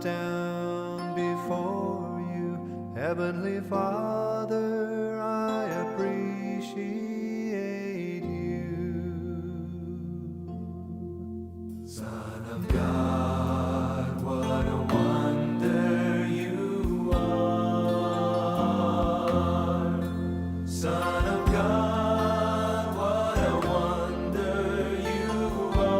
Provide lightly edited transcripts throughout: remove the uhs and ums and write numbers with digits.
Down before you. Heavenly Father, I appreciate you. Son of God, what a wonder you are. Son of God, what a wonder you are.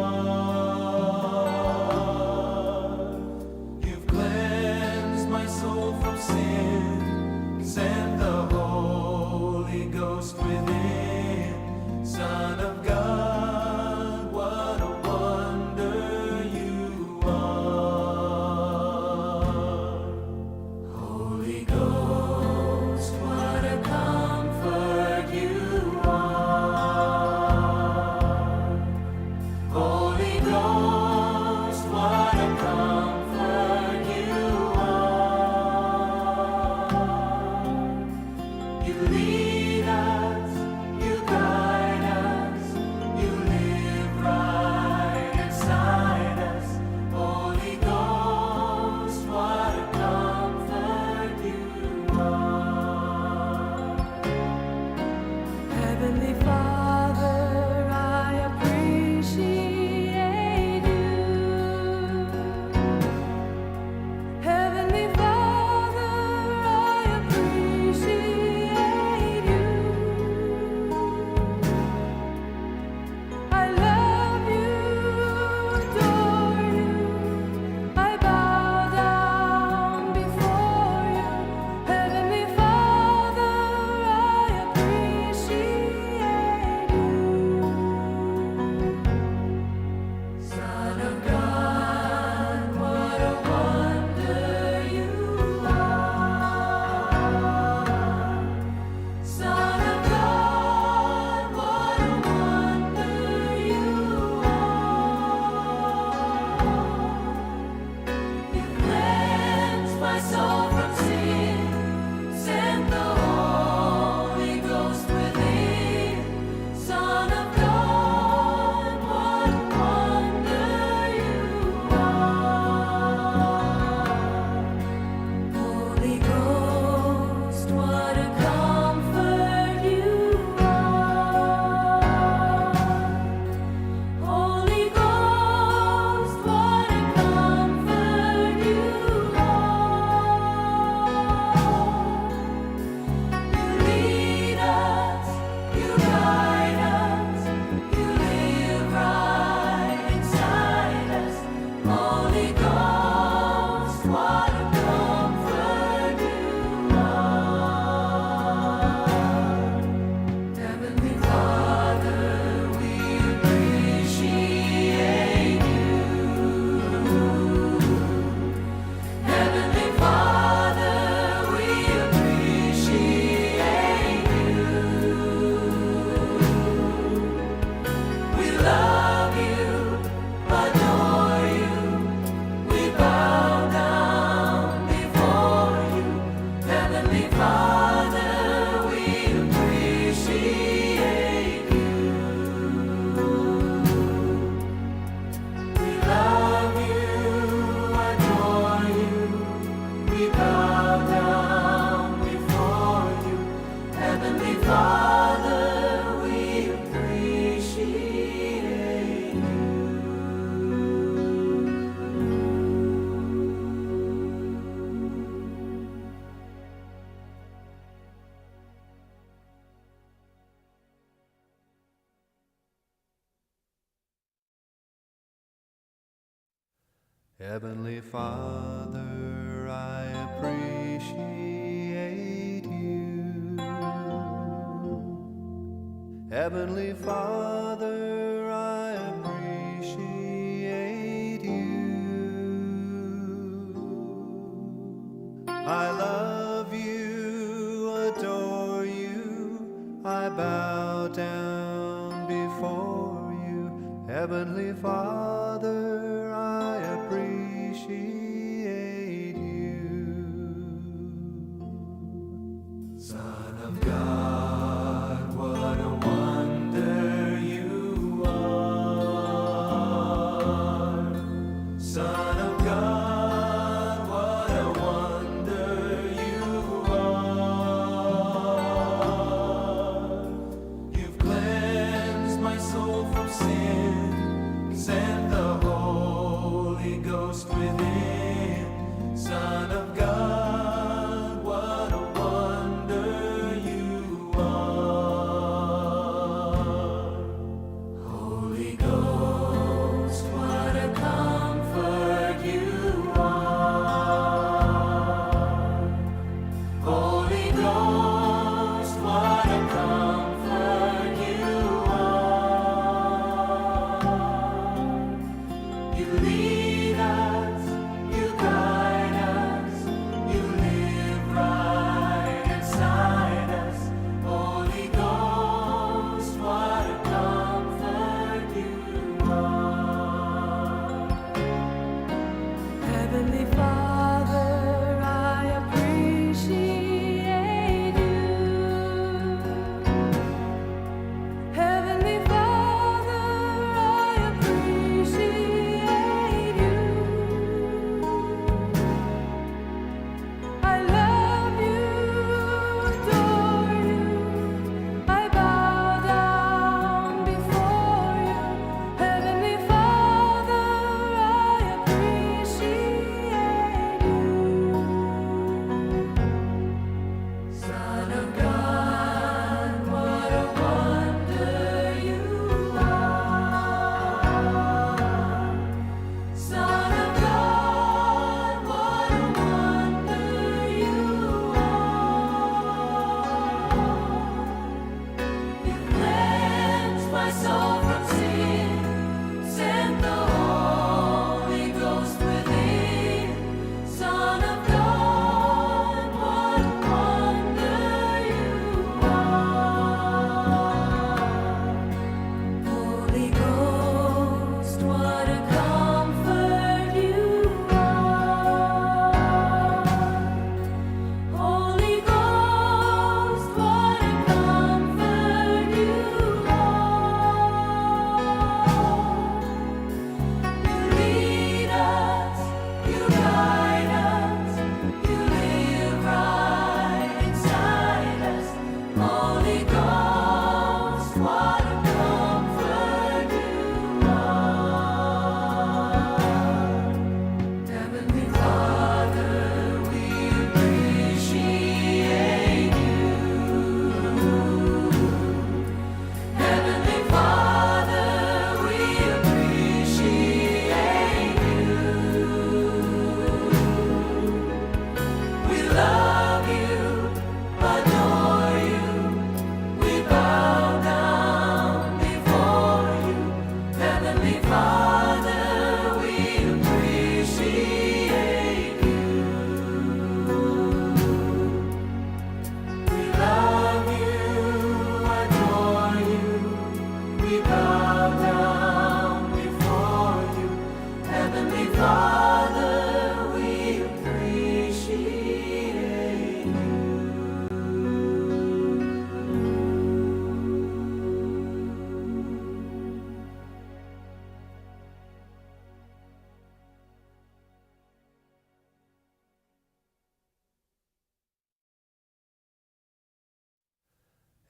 You've cleansed my soul from sin, sent the Holy Ghost within. Son of God, what a wonder you are. Holy Ghost, what a comfort you are. Holy Ghost, what a comfort you are. You lead us, you guide us, you live right inside us. Holy Ghost, what a comfort you are. Heavenly Father, I appreciate you. Heavenly Father, I appreciate you. I love you, adore you. I bow down before you. Heavenly Father, I appreciate you. Son of God, what a wonder you are. Son of God, what a wonder you are. You cleansed my soul from sin, sent the Holy Ghost within. Son of God, what a wonder you are. Holy Ghost, what a comfort you are. Holy Ghost, what a comfort you are. You lead us, you guide us, you live right inside us. Holy Ghost, what a comfort you are. Heavenly Father, we appreciate you. Heavenly Father, we appreciate you. We love you, adore you. We bow down before you. Heavenly Father, we appreciate you. We love you, adore you. We bow down before you. Heavenly Father, we appreciate you. Heavenly Father, I appreciate you. Heavenly Father, I appreciate you. I love you, adore you, I bow down before you. Heavenly Father, I appreciate you. Son of God, what a wonder you are. Son of God,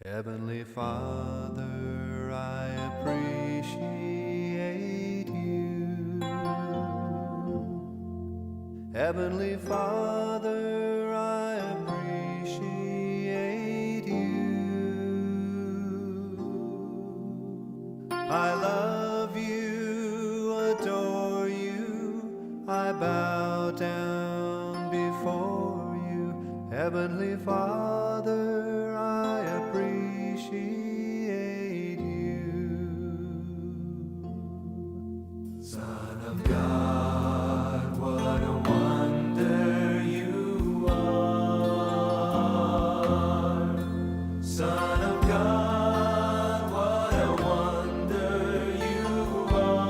Heavenly Father, I appreciate you. Heavenly Father, I appreciate you. I love you, adore you, I bow down before you. Heavenly Father, I appreciate you. Son of God, what a wonder you are. Son of God, what a wonder you are.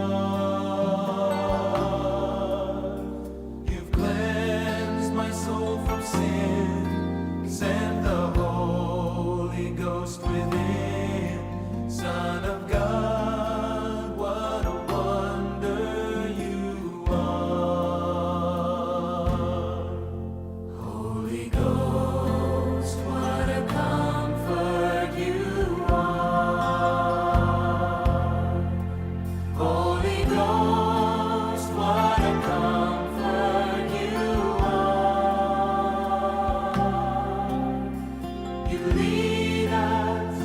You've cleansed my soul from sin, sent the Holy Ghost within. Son of God, what a wonder you are. Holy Ghost, what a comfort you are. Holy Ghost, what a comfort you are. You lead us,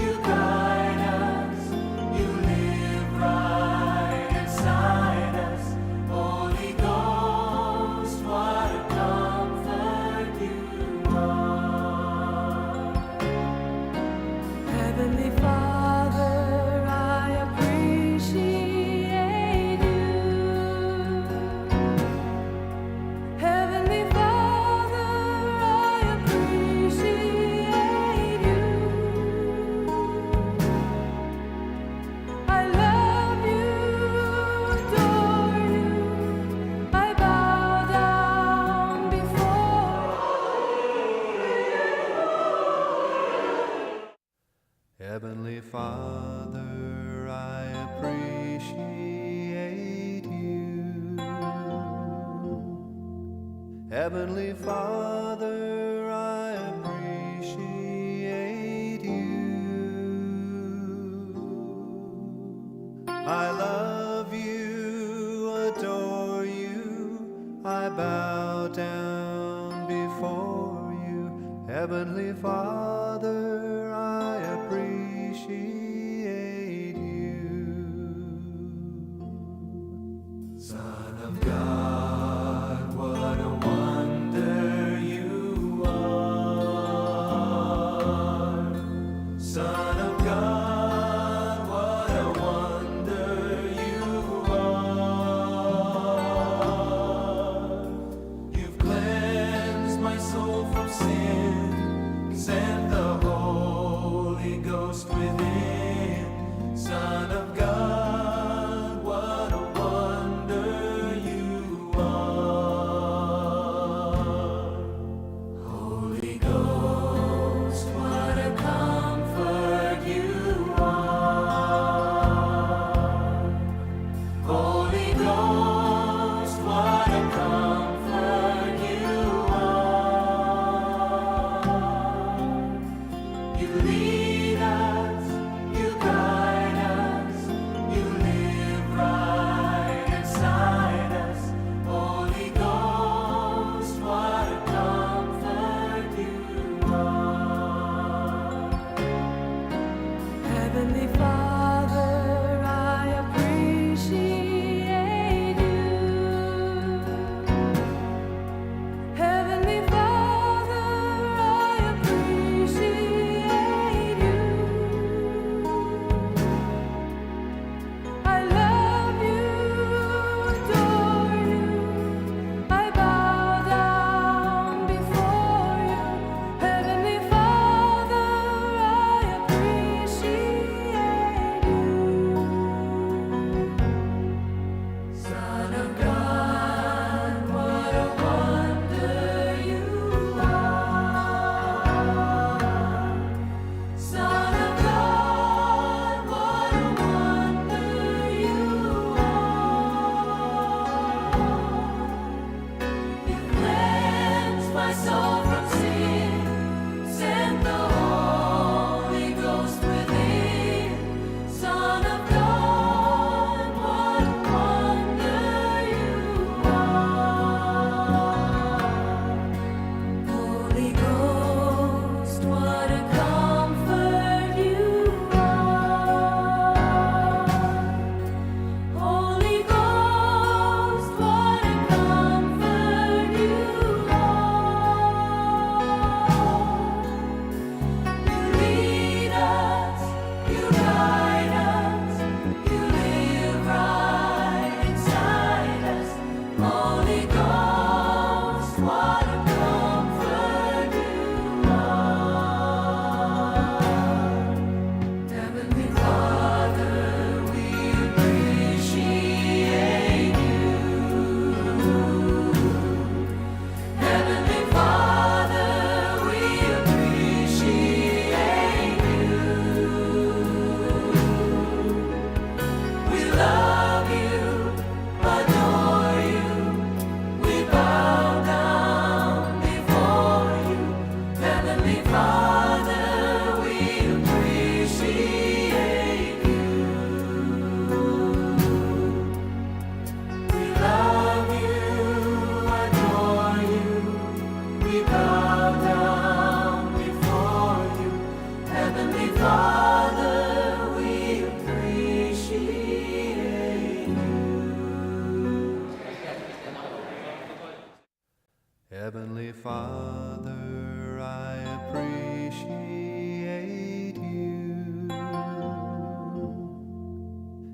you guide us, you live right inside us. Holy Ghost, what a comfort you are. Heavenly Father, I appreciate you. Heavenly Father, I appreciate you. I love you, adore you. I bow down before you. Heavenly Father, I appreciate you. Heavenly Father, I appreciate you. I love you, adore you, I bow down before you. Heavenly Father, I appreciate you. Son of God, what a wonder you are. Son of God, what a wonder you are. You've cleansed my soul from sin, sent the Holy Ghost within. Son of God, what a wonder you are. Holy Ghost, what a comfort you are. Holy Ghost, what a comfort you are. You lead us, you guide us, you live right inside us. Holy Ghost, what a comfort you are. Heavenly Father, I appreciate you. Heavenly Father, I appreciate you. Heavenly Father, we appreciate you. We love you, adore you. We bow down before you. Heavenly Father, we appreciate you. Heavenly Father, I appreciate you.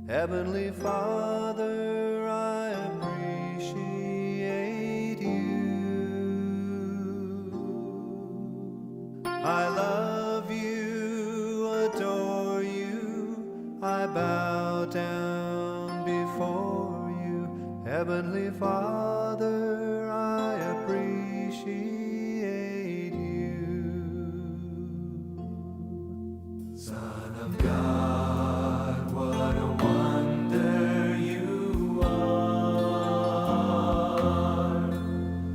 Heavenly Father, I appreciate you. I love you, adore you, I bow down before you. Heavenly Father, I appreciate you. Son of God, what a wonder you are.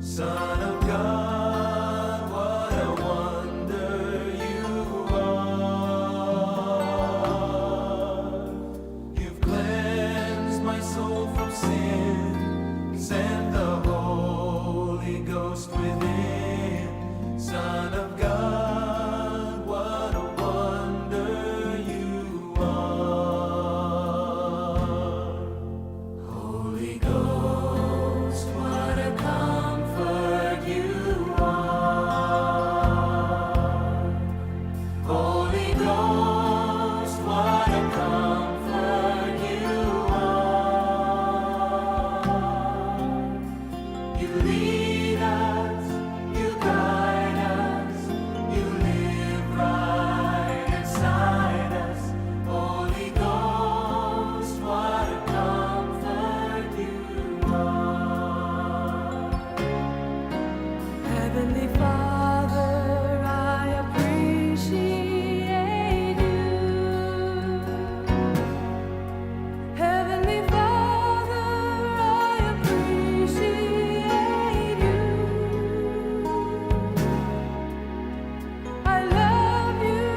Son of God, what a wonder you are. You've cleansed my soul from sin, sent the Holy Ghost within. Son of God, what a wonder you are. Holy Ghost, what a comfort you are. Holy Ghost, what a comfort you are. You lead us, you guide us, you live right inside us. Holy Ghost, what a comfort you are. Heavenly Father, I appreciate you. Heavenly Father, I appreciate you. I love you,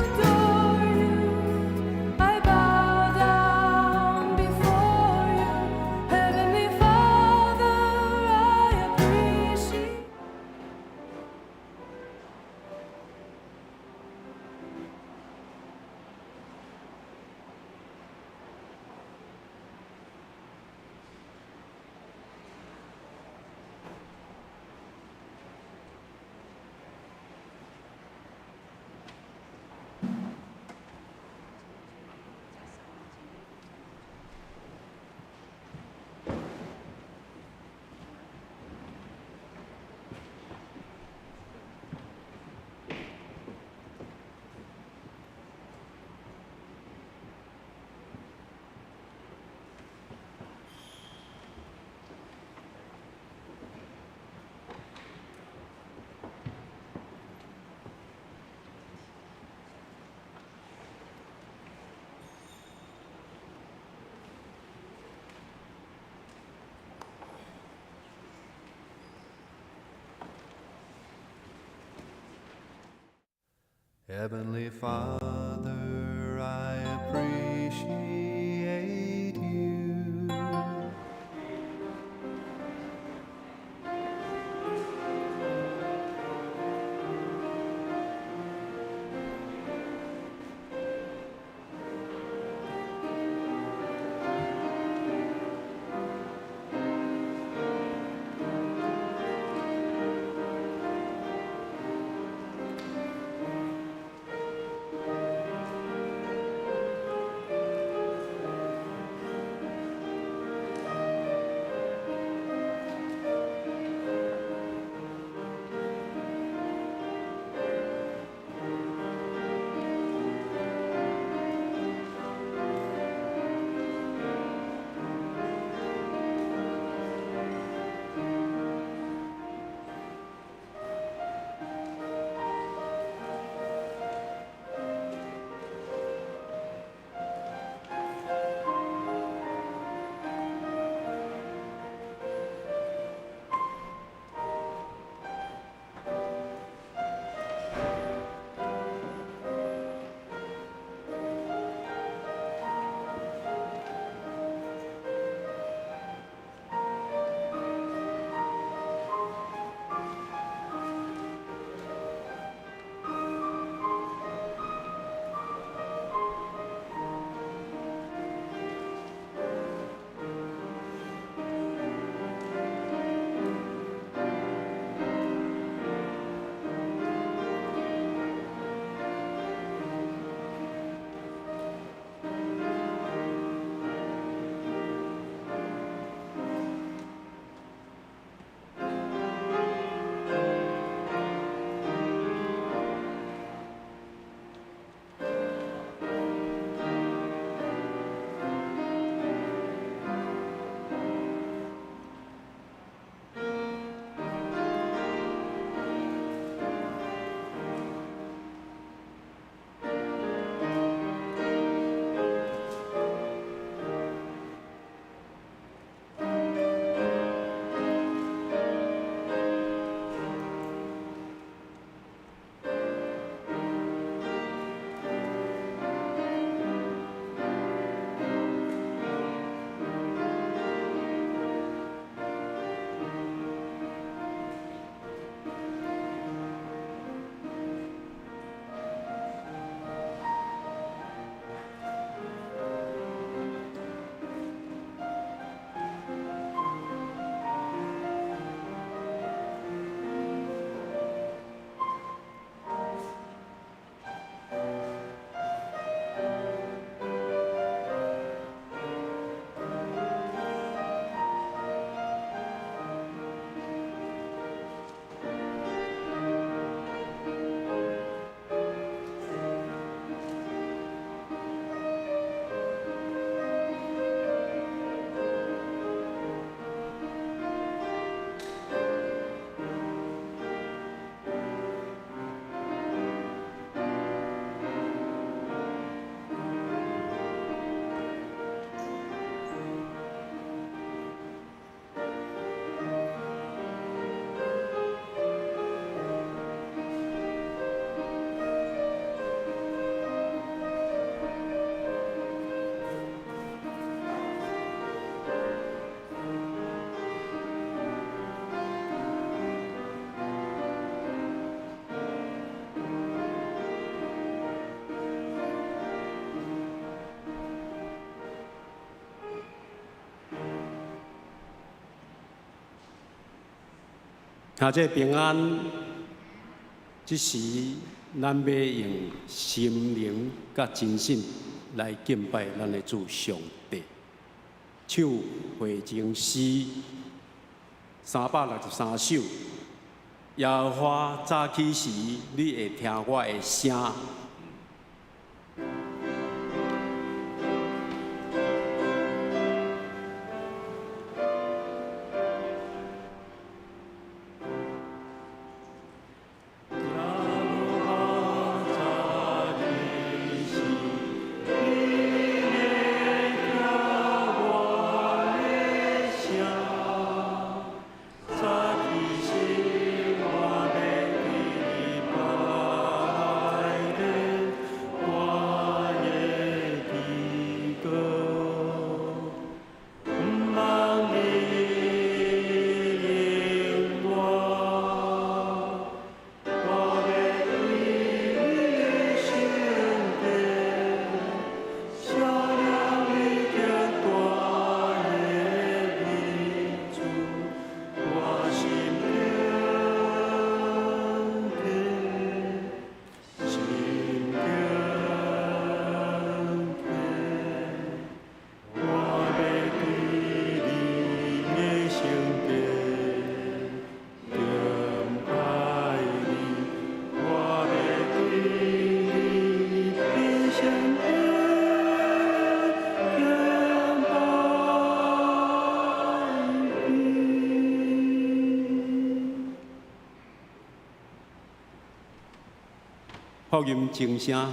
adore you. I bow down before you. Heavenly Father, I appreciate. Heavenly Father, I appreciate you. 兄弟平安，這時咱欲用心靈佮真心來敬拜咱的主上帝。唱回情詩363首，耶和華早起時，你會聽我的聲。福音靜聲。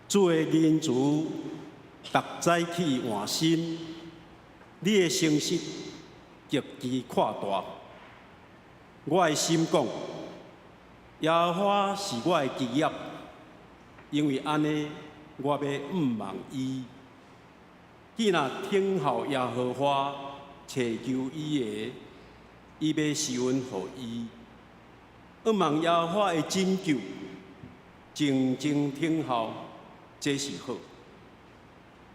主的仁慈逐早起換新，你的誠實極其闊大。我的心講，耶和華是我的基業，因為按呢，我欲向望伊。既若等候耶和華，揣求伊的，伊欲施恩予伊。向望耶和華的拯救，靜靜等候，這是好。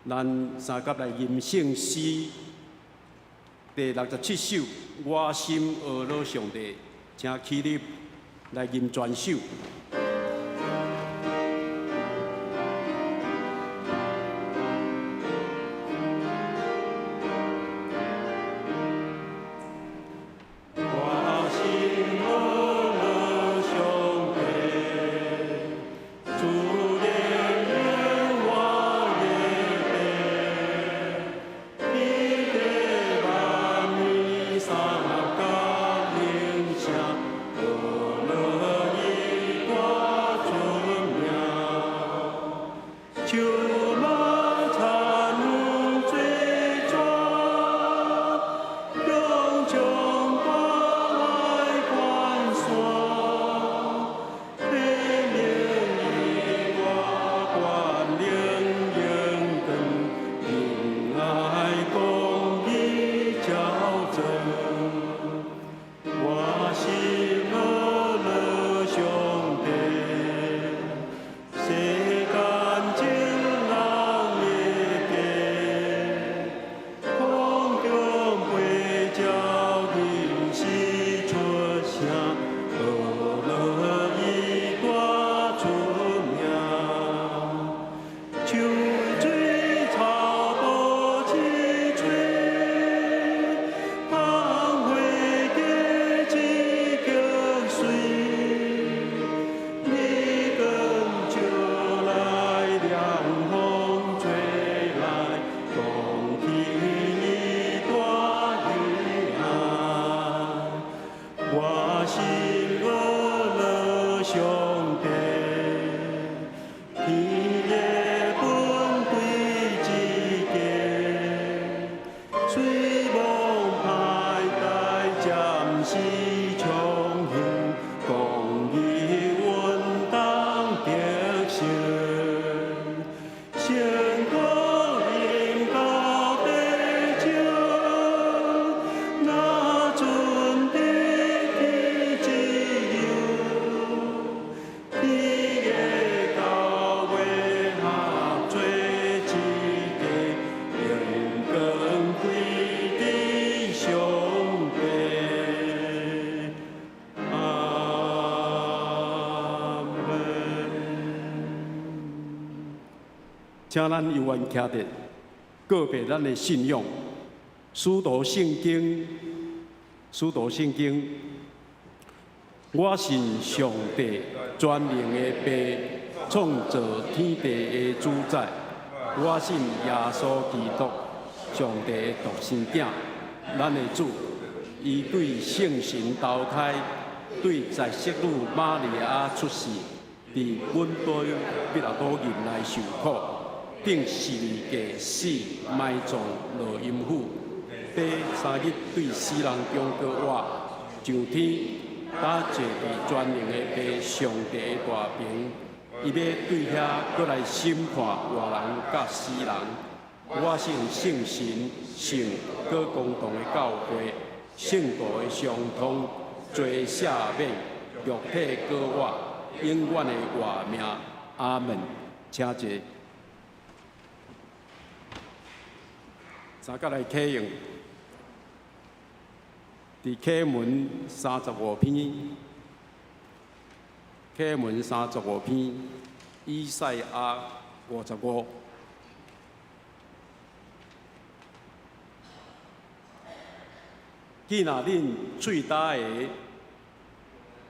咱三佮來吟聖詩第67首，我心呵咾上帝，請起立來吟全首。我心呵咾上帝，主憐憫我的父，天地萬物三甲應聲，呵咾伊大尊名。樹木田園水泉，雄壮大海關山，顯明伊大權能榮光，仁愛公義昭彰。我心呵咾上帝，世間眾人的家，空中飛鳥吟詩出聲，呵咾伊大尊名。秋水草木青翠，芳花果子極水。日光照來，涼風吹來，講起伊大慈愛。我心呵咾上帝，天的本對之家，雖望歹代暫時暢行，公義穩當得勝。成功臨到地上，若准得天自由，天的教會合做一家，榮光歸佇上帝。阿門。請咱猶原徛佇告白咱的信仰，使徒聖經，使徒聖經，我信上帝全能的父，創造天地的主宰。我信耶穌基督，上帝的獨生囝，咱的主。伊對聖神投胎，對在聖女瑪利亞出世，佇本多彼拉多忍耐受苦，釘十字架死，埋葬落陰府，第三日對死人中閣活，上天，搭坐佇全能的父上帝的大爿，伊欲對遐閣來審判活人佮死人。我信聖神、聖閣公同的教會，聖徒的相通，罪赦免，肉體閣活，永遠的活命。阿門。請坐。三佮來啟用，佇啟文35篇，啟文35篇，以賽亞55。既若恁喙焦的，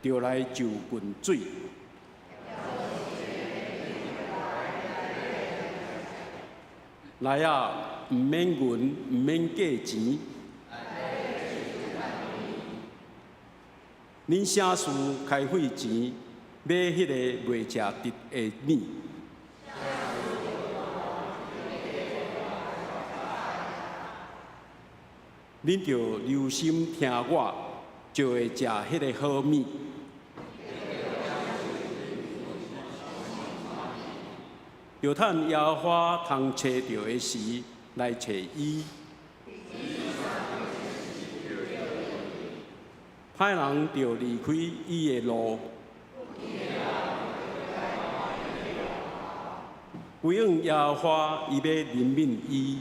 就來就近水。來啊，毋免銀，毋免價錢。恁啥事開費錢買彼个袂食得的奶？恁著留心聽我，就會食彼个好物。著趁耶和華通揣著的時來揣伊。歹人著離開伊的路，歸向耶和華，伊欲憐憫伊。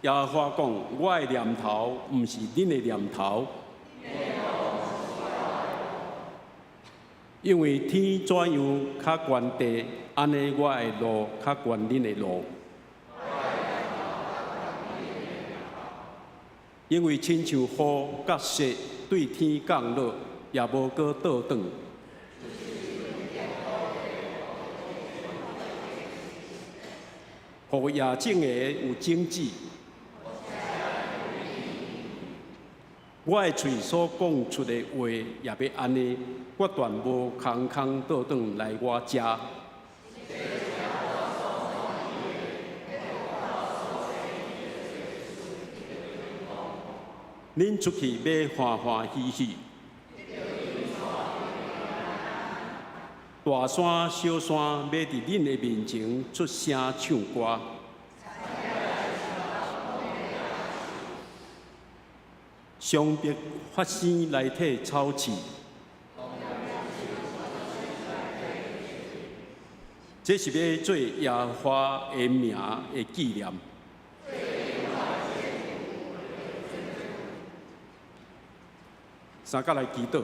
耶和華講：我的念頭毋是恁的念頭，因為天怎樣較懸地，按呢我的路較懸恁的路。因為親像雨佮雪對天降落，也無閣倒轉。予野種的有種子，我的喙所講出的話也欲按呢，決斷無空空倒轉來我遮。恁出去欲歡歡喜喜，大山小山欲佇恁的面前出聲唱歌。傷必發生來替草刺，這是欲做耶和華的名的紀念。三佮來祈禱。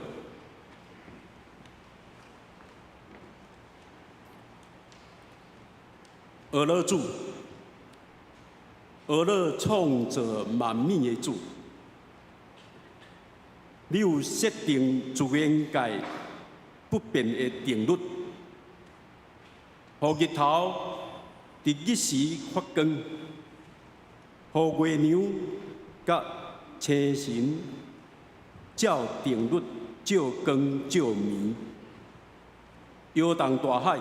阿樂主，阿樂創造萬物的主，你有設定自然界不變的定律，予日頭佇日時發光，予月娘佮星辰照定律照光照暝，搖動大海，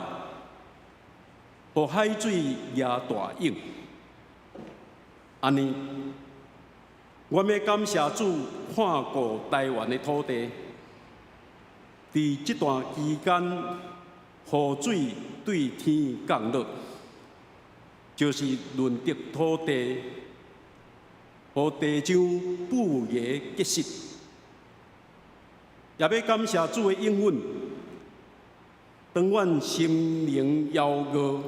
予海水夯大湧。按呢，阮欲感謝主看顧台灣的土地，佇這段期間，雨水對天降落，就是潤澤土地，予地上布芽結實。也欲感謝主的應允，當阮心靈枵餓，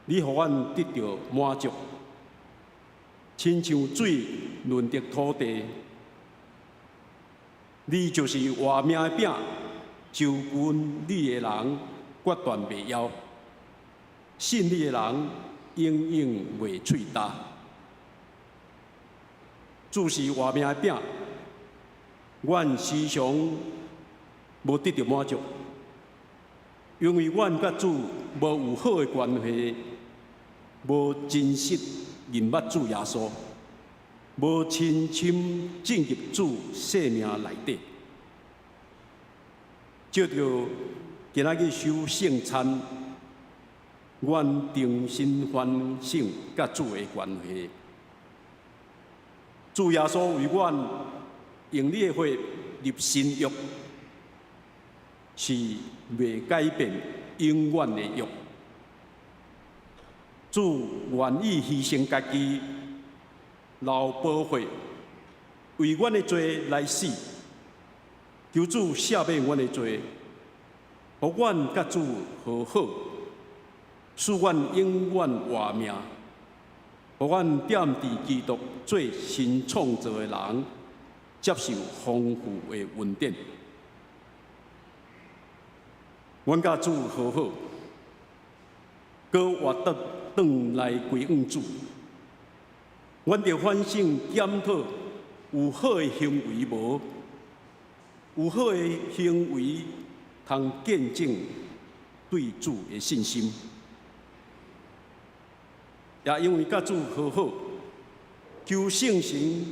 你予阮得著滿足，親像水潤澤土地。你就是活命的餅，就近你的人決斷袂枵，信你的人永遠袂喙焦。主是活命的餅，阮時常無得著滿足，因為阮佮主無有好的關係，無真實認捌主耶穌，無親身進入主生命內底。藉著今仔日守聖餐，阮重新反省佮主的關係。主耶穌為阮用你的血立新約，是袂改變永遠的約。主願意犧牲家己，流寶血，為阮的罪來死。求主赦免阮的罪，予阮佮主和好，使阮永遠活命，予阮踮佇基督做新創造的人，接受豐富的恩典。阮佮主和好，閣活得轉來歸向主。阮著反省檢討，有好的行為無？有好的行為，通見證對主的信心。也因為佮主和好，求聖神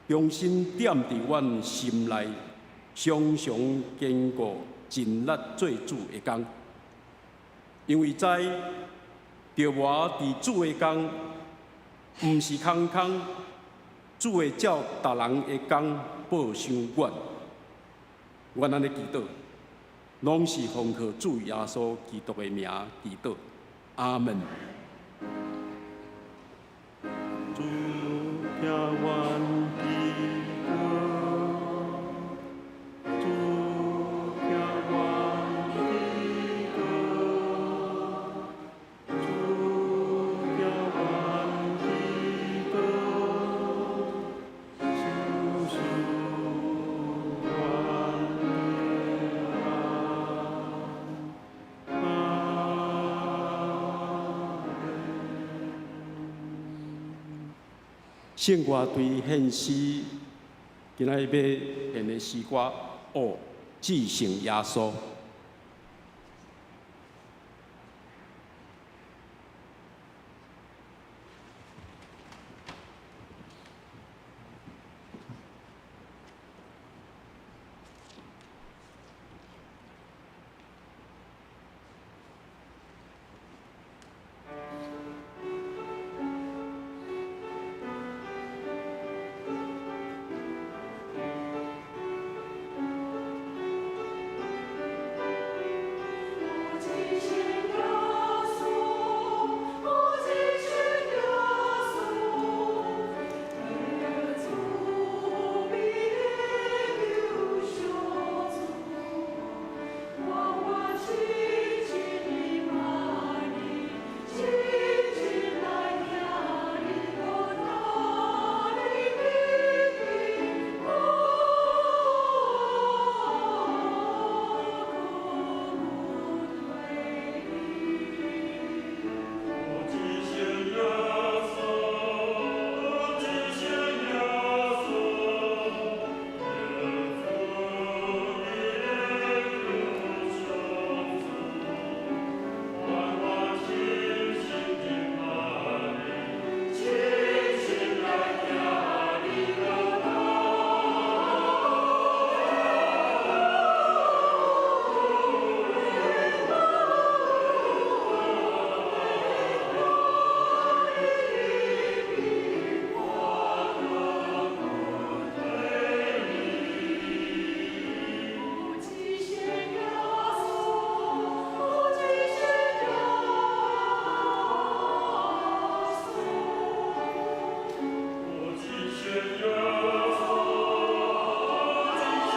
重新踮佇阮心內，常常堅固盡力做主的工。因為知著我佇主的工，毋是空空，主會照逐人的工報償阮。阮按呢祈禱，攏是奉靠主耶穌基督的名祈禱，阿門。主聽阮祈禱，主聽阮祈禱，主聽阮祈禱，求恕阮平安。阿門。聖歌隊獻詩，今仔日欲獻的詩歌，哦，至聖耶穌。我只信耶穌，我只信耶穌，耶穌必救贖主，我願深深的愛你，深深來聽你講道理的歌。我只信耶穌，我只信耶穌，耶穌必救贖主，願我深深的愛你，深深來聽你講道。我只信耶穌，我只信耶穌。我只信耶穌，我只信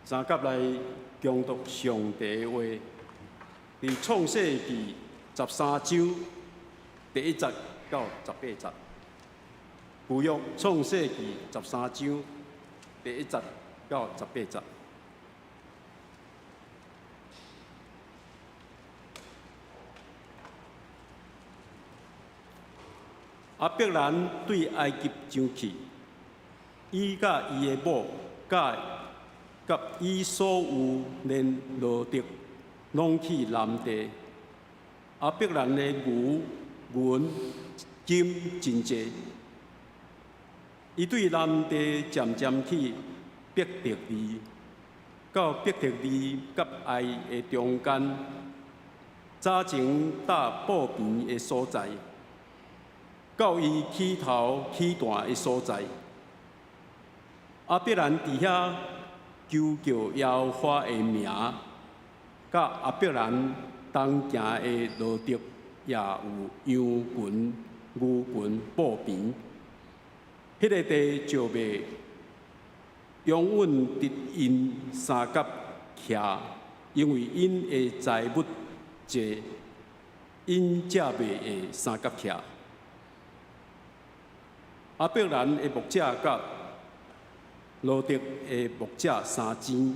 三甲來恭讀上帝的話，佇創世記13章第1節到18節。舊約創世記13章第1節到18節。亞伯蘭對埃及上去，伊佮伊的某，佮佮伊所有連羅得，攏去南地。亞伯蘭的牛、銀、金真濟。伊對南地漸漸去伯特利，到伯特利佮愛的中間，早前搭布棚的所在，到伊起頭起壇的所在。亞伯蘭佇遐求叫耶和華的名，佮亞伯蘭同行的羅得也有羊群、牛群、布棚。彼个地石糜，永遠佇𪜶三佮徛，因為𪜶的財物濟，𪜶才袂會相佮徛。亞伯蘭的牧者佮羅得的牧者相爭。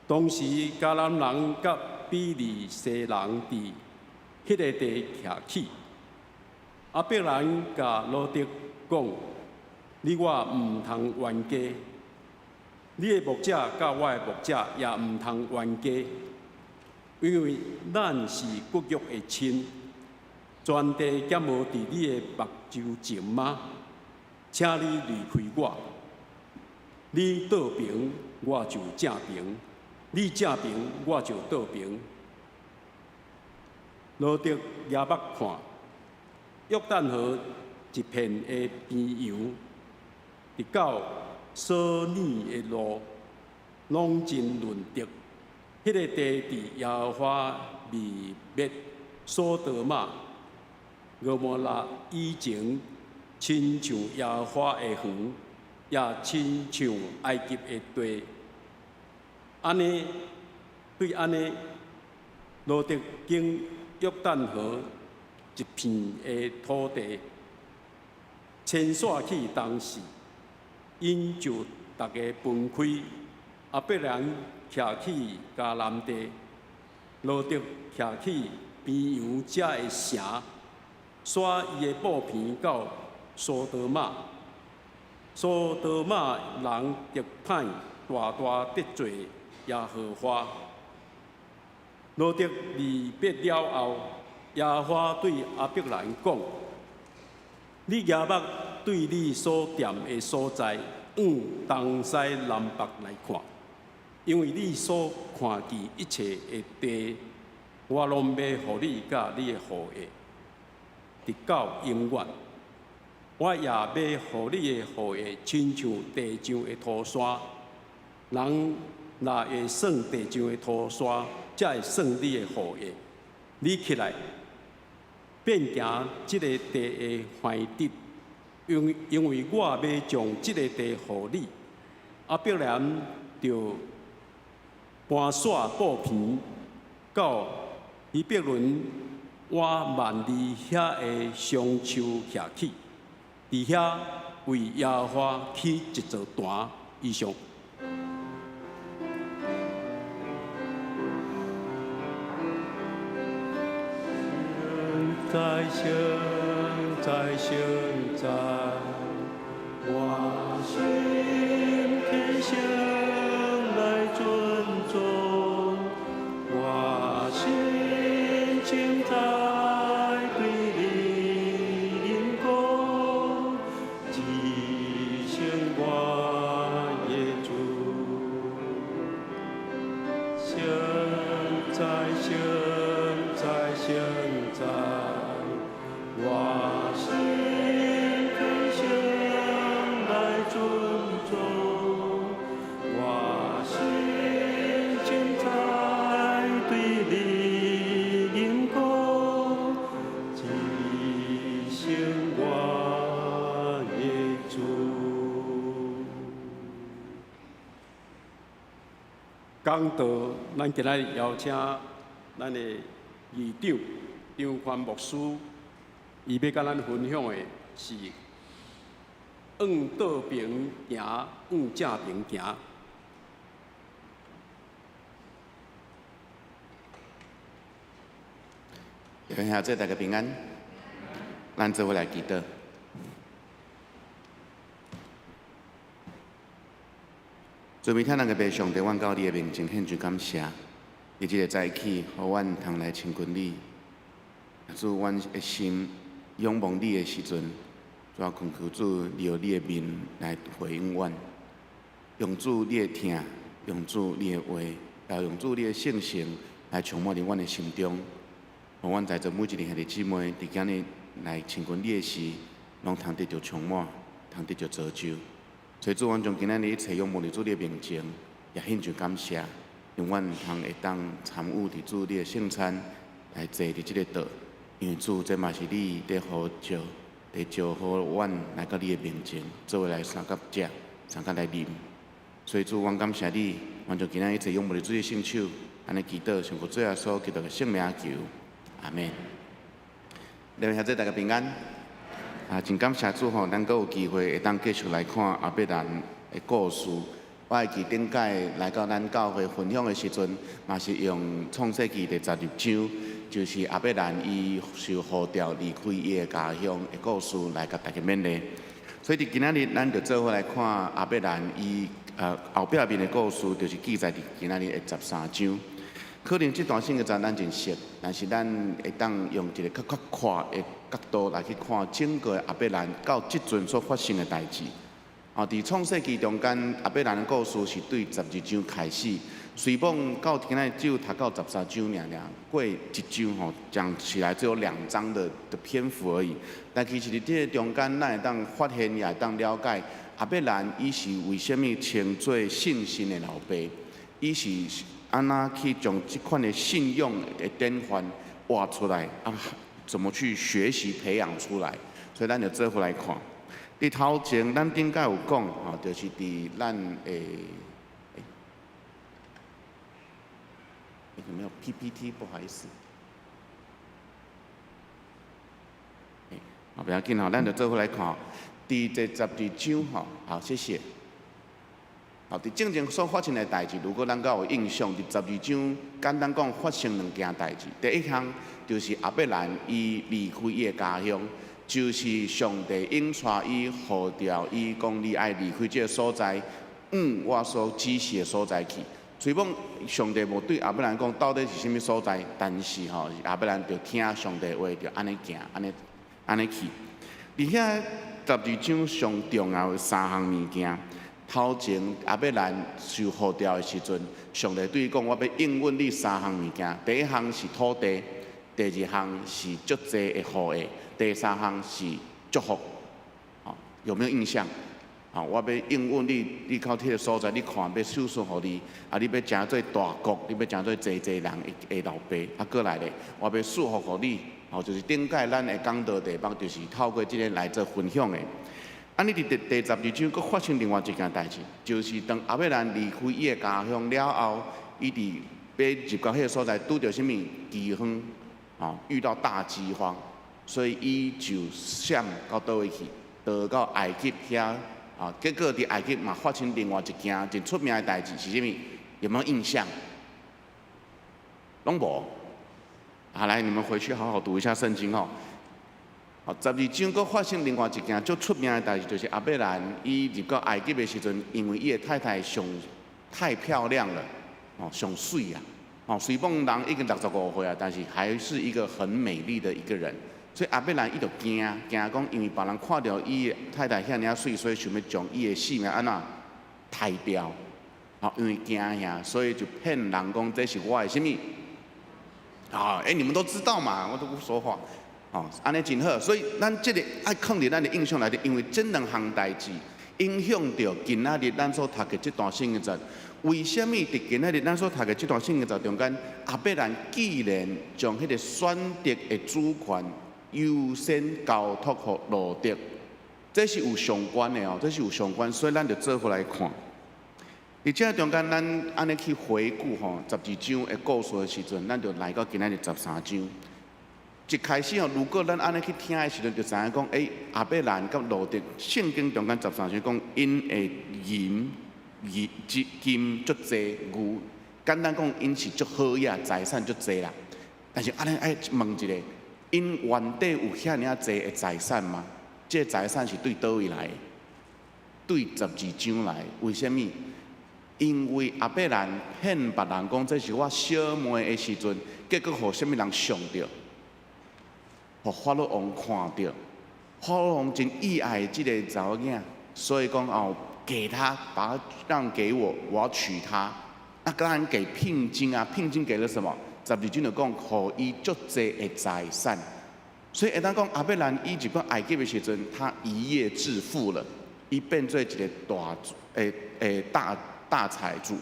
當時迦南人佮比利洗人佇彼个地徛起。亞伯蘭共羅得講：你我毋通冤家，你的牧者佮我的牧者也毋通冤家，因為咱是骨肉的親。全地敢無佇你的目睭前嗎？請你離開我。你倒爿，我就正爿；你正爿，我就倒爿。羅得舉目看，約旦河一片的綿羊，直到瑣珥的路，攏真潤澤。彼个地佇耶和華滅滅所多瑪、蛾摩拉以前，親像耶和華的園，也親像埃及的地。按呢，對按呢，羅得經約旦河一片的土地，遷徙去東勢，𪜶就逐个分開。亞伯蘭徛去迦南地，羅得徛去綿羊者的城，徙伊的布棚到所多瑪。所多瑪人特歹，大大得罪耶和華。羅得離別了後，耶和華對亞伯蘭講：你舉目對你所踮的所在，往東西南北來看，因為你所看見一切的地，我攏欲予你佮你的後裔，直到永遠。我也欲予你的後裔親像地上的土沙，人若會算地上的土沙，才會算你的後裔。你起來，遍行這个地的寬直，因為我欲將這个地予你。亞伯蘭就搬徙布棚到希伯崙倚幔利遐的松樹徛起，佇遐為耶和華起一座壇。以上。在聖在聖在，我心虔誠來尊重，我心凊彩對你認講，至聖我的主，聖在聖在聖在。我心虔誠來尊重，我心凊彩對你認講，至聖我的主。講道，咱今仔日邀請咱的議長張寬牧師，伊欲佮咱分享的是往倒爿行，往正爿行。弟兄姊妹大家平安，咱做伙來祈禱。慈悲疼咱的父上帝，阮到你的面前獻上感謝。佇這个早起，予阮通來親近你。主，阮的心仰望你的時陣，主啊，懇求主利用你的面來回應阮，用主你的疼，用主你的話，也用主你的聖神來充滿佇阮的心中，予阮在座每一个兄弟姊妹，佇今日來親近你的時，攏通得著充滿，通得著造就。所以主，阮將今仔日一切仰望佇主你的面前，也獻上感謝，讓阮通會當參與佇主你的聖餐，來坐佇這个桌，因為主這嘛是你佇呼召，佇招呼阮來到你的面前，做伙來相佮食，相佮來啉。所以主，阮感謝你，阮將今仔日一切仰望佇主的聖手，按呢祈禱，奉主耶穌基督的聖名求，阿門。各位兄弟大家平安。啊，真感謝主吼，咱閣有機會會當繼續來看亞伯蘭的故事。我會記頂擺來到咱教會分享的時陣，嘛是用創世記第十二章，就是亞伯蘭伊受呼召離開伊的家鄉的故事來共大家勉勵。所以佇今仔日，咱就做伙來看亞伯蘭伊後壁面的故事，就是記載佇今仔日的十三章。可能這段聖經咱真熟，但是咱會當用一個較較闊的角度來去看整個亞伯蘭到這陣所發生的代誌。哦，佇創世記中間，亞伯蘭的故事是對十二章開始，雖罔到今仔日只有讀到十三章爾爾，過一章吼，講起來只有兩章的篇幅而已。但其實佇這个中間，咱會當發現也會當了解亞伯蘭伊是為啥物稱做信心的老爸，伊是按怎去將這款的信仰的典範活出來啊？怎麼去學習培養出來？所以咱就做伙來看。佇頭前，咱頂擺有講吼，就是佇咱的，欸，有沒有 PPT？不好意思。欸，好，不要緊吼，咱就做伙來看。佇第十二章吼，好，謝謝。好，佇進前所發生的代誌，如果咱閣有印象，佇十二章簡單講發生兩件代誌。第一項就是亞伯蘭伊離開伊的家鄉，就是上帝應帶伊呼召伊講你愛離開這个所在，往我所指示的所在去。雖罔上帝無對亞伯蘭講到底是啥物所在，但是吼亞伯蘭就聽上帝話，就按呢行，按呢按呢去。佇遐十二章上重要的三項物件，頭前亞伯蘭受呼召的時陣，上帝對伊講：我欲應允你三項物件。第一項是土地，第二項是足濟的後裔，第三項是祝福。有沒有印象？啊，我欲應允你，你到彼个所在，你看欲賞賜予你，啊，你欲成做大國，你欲成做濟濟人的老爸。啊，閣來咧，我欲賜福予你。哦，就是頂擺咱的講道題目，就是透過這个來做分享的。啊，你佇第十二章，閣發生另外一件代誌，就是當亞伯蘭離開伊的家鄉了後，伊佇欲入到彼个所在，拄著啥物饑荒，哦，遇到大饑荒，所以伊就閃到佗位去，逃到埃及遐。啊，結果佇埃及嘛發生另外一件真出名的代誌，是啥物？有沒有印象？攏無。好，來，你們回去好好讀一下聖經哦。好，十二章閣發生另外一件足出名的代誌，就是亞伯蘭伊入到埃及的時陣，因為伊的太太上太漂亮了，哦，上媠啊，哦，雖罔人已經六十五歲啊，但是還是一個很美麗的一個人。所以亞伯蘭伊就驚驚講，因為別人看著伊的太太遐爾仔媠，所以想欲將伊的性命按怎刣掉。好，因為驚嚇，所以就騙人講這是我的啥物？啊，欸，你們都知道嘛，我都不說話。哦，按呢真好，所以咱這個愛囥佇咱的印象內底，因為這兩項代誌影響著今仔日咱所讀的這段聖經節。為啥物佇今仔日咱所讀的這段聖經節中間，亞伯蘭既然將彼個選擇的主權優先交託予羅得，這是有相關的哦，這是有相關，所以咱就做伙來看。佇這中間，咱按呢去回顧吼十二章的故事的時陣，咱就來到今仔日十三章。一開始吼，如果咱按呢去聽的時陣，就知影講，欸，亞伯蘭佮羅得，聖經中間十三章講，𪜶的銀、銀、金足濟，牛，簡單講，𪜶是足好額，財產足濟啦。但是按呢愛問一下，𪜶原底有遐爾濟的財產嗎？這個財產是對佗位來的？對十二章來的。為啥物？因為亞伯蘭騙別人講這是我小妹的時陣，結果予啥物人相著？予法老王看著，法老王真意愛這个查某囝，所以講哦，給他，把他讓給我，我要娶她。啊，當然給聘金啊，聘金給了什麼？十二章就講，予伊足濟的財產。所以會當講亞伯蘭伊入到埃及的時陣，他一夜致富了，伊變做一个大誒誒大大財主。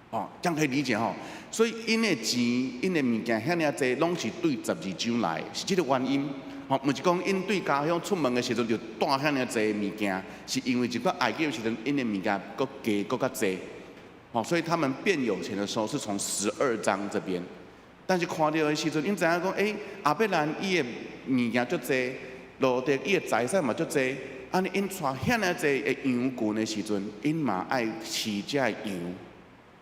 哦，這樣可以理解吼。所以𪜶的錢、𪜶的物件遐爾濟，攏是對十二章來，是這个原因。吼，毋是講𪜶對家鄉出門的時陣就帶遐爾濟物件，是因為入到埃及的時陣，𪜶的物件閣加閣較濟。吼，所以他們變有錢的時候是從十二章這邊。但是看著的時陣，𪜶知影講，欸，亞伯蘭伊的物件足濟，羅得伊的財產嘛足濟，按呢𪜶帶遐爾濟的羊群的時陣，𪜶嘛愛飼這个羊，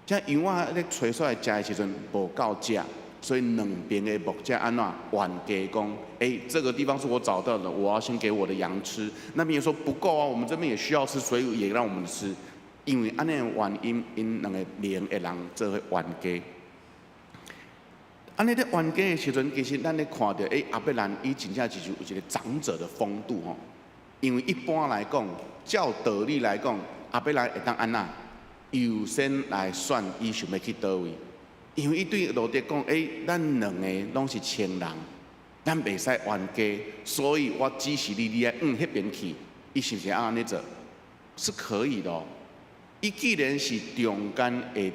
這羊仔咧揣出來食的時陣無夠食，所以兩邊的牧者按怎冤家講，欸，這個地方是我找到的，我要先給我的羊吃。那邊也說不夠啊，我們這邊也需要吃，所以也讓我們吃。因為按呢原因，𪜶兩个連的人做伙冤家。按呢咧冤家的時陣，其實咱咧看著，欸，亞伯蘭伊真正就是有一個長者的風度吼。因為一般來講，照道理來講，亞伯蘭會當按怎優先來選伊想欲去佗位，因為伊對羅得講，欸，咱兩个攏是親人，咱袂使冤家，所以我指示你，你愛往彼邊去，伊是毋是按呢做？是可以的哦。伊既然是中間的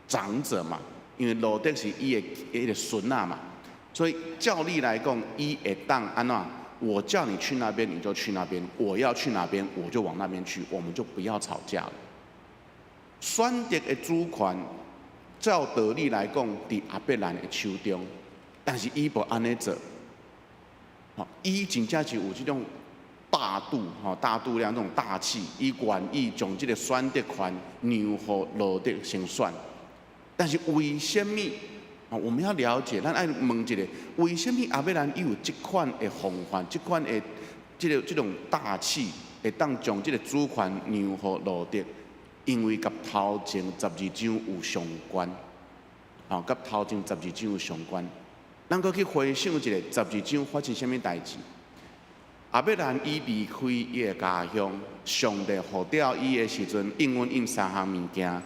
長者嘛。因為羅得是伊的彼个孫仔嘛，所以照理來講，伊會當按怎？我叫你去那邊，你就去那邊；我要去哪邊，我就往那邊去，我們就不要吵架了。選擇的主權，照道理來講，佇亞伯蘭的手中，但是伊無按呢做。吼，伊真正是有這種大度，吼，大度量這種大氣，伊願意將這个選擇權讓予羅得先選。但是為什麼？啊，我們要了解，咱愛問一下，為什麼亞伯蘭伊有這款的風範，這款的這个這種大氣，會當將這个主權讓予羅得？因為佮頭前十二章有相關，吼，佮頭前十二章有相關。咱閣去回想一下，十二章發生啥物代誌？亞伯蘭伊離開伊的家鄉，上帝呼召伊的時陣，應允𪜶三項物件，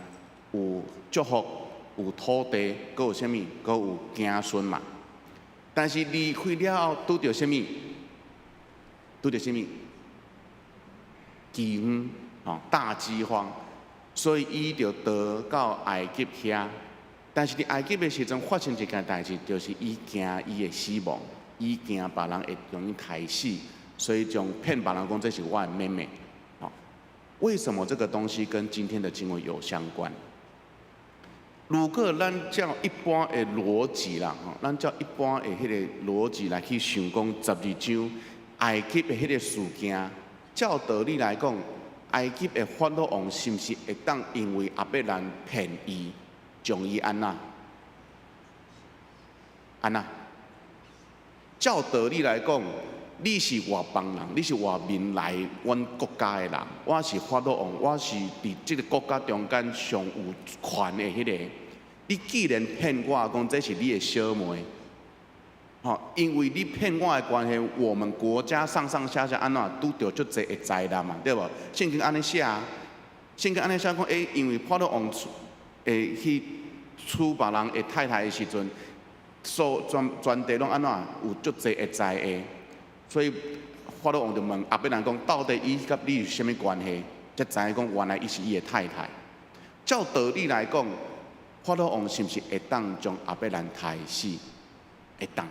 有祝福，有土地，閣有啥物？閣有子孫嘛。但是離開了後，拄著啥物？拄著啥物？饑荒，吼，大饑荒，所以伊就逃到埃及遐。但是佇埃及的時陣發生一件代誌，就是伊驚伊會死亡，伊驚別人會將伊刣死，所以將騙別人講這是我的妹妹。吼，為什麼這個東西跟今天的經文有相關？如果咱照一般的邏輯啦，吼，咱照一般的彼个邏輯來去想講十二章埃及的彼个事件，照道理來講，埃及的法老王是毋是會當因為亞伯蘭騙伊，將伊按怎？按怎？照道理來講，你是外邦人，你是外面來阮國家的人，我是法老王，我是佇這个國家中間上有權的彼个。你既然騙我講這是你的小妹，吼，因為你騙我的關係，我們國家上上下下按怎拄著足濟的災難嘛，對無？聖經按呢寫啊，聖經按呢寫講，欸，因為法老王會去娶別人的太太的時陣，所全全地攏按怎有足濟的災禍，所以法老王就問亞伯蘭講，到底伊佮你有啥物關係？才知影講原來伊是伊的太太。照道理來講，法老王是毋是會當將亞伯蘭刣死？會當，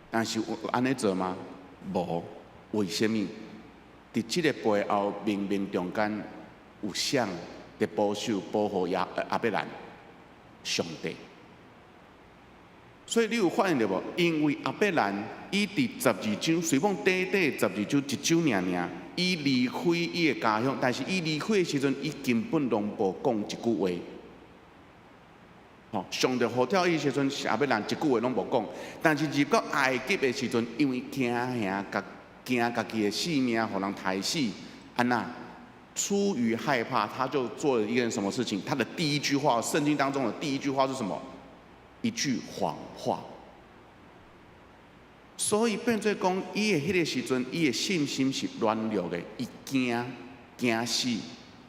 但是有按呢做嗎？無，為啥物？佇這个背後冥冥中間有誰佇保守保護亞亞伯蘭？上帝。所以你有發現著無？因為亞伯蘭伊佇十二章，雖講短短十二章一章爾爾，伊離開伊的家鄉，但是伊離開的時陣，伊根本攏無講一句話。吼，上帝呼召伊時陣，亞伯蘭一句話攏無講。但是入到埃及的時陣，因為驚嚇家驚家己的性命予人刣死，按怎？出於害怕，他就做了一件什麼事情？他的第一句話，聖經當中的第一句話是什麼？一句謊話。所以所以變做講，伊的彼个時陣，伊的信心是軟弱的，伊驚驚死，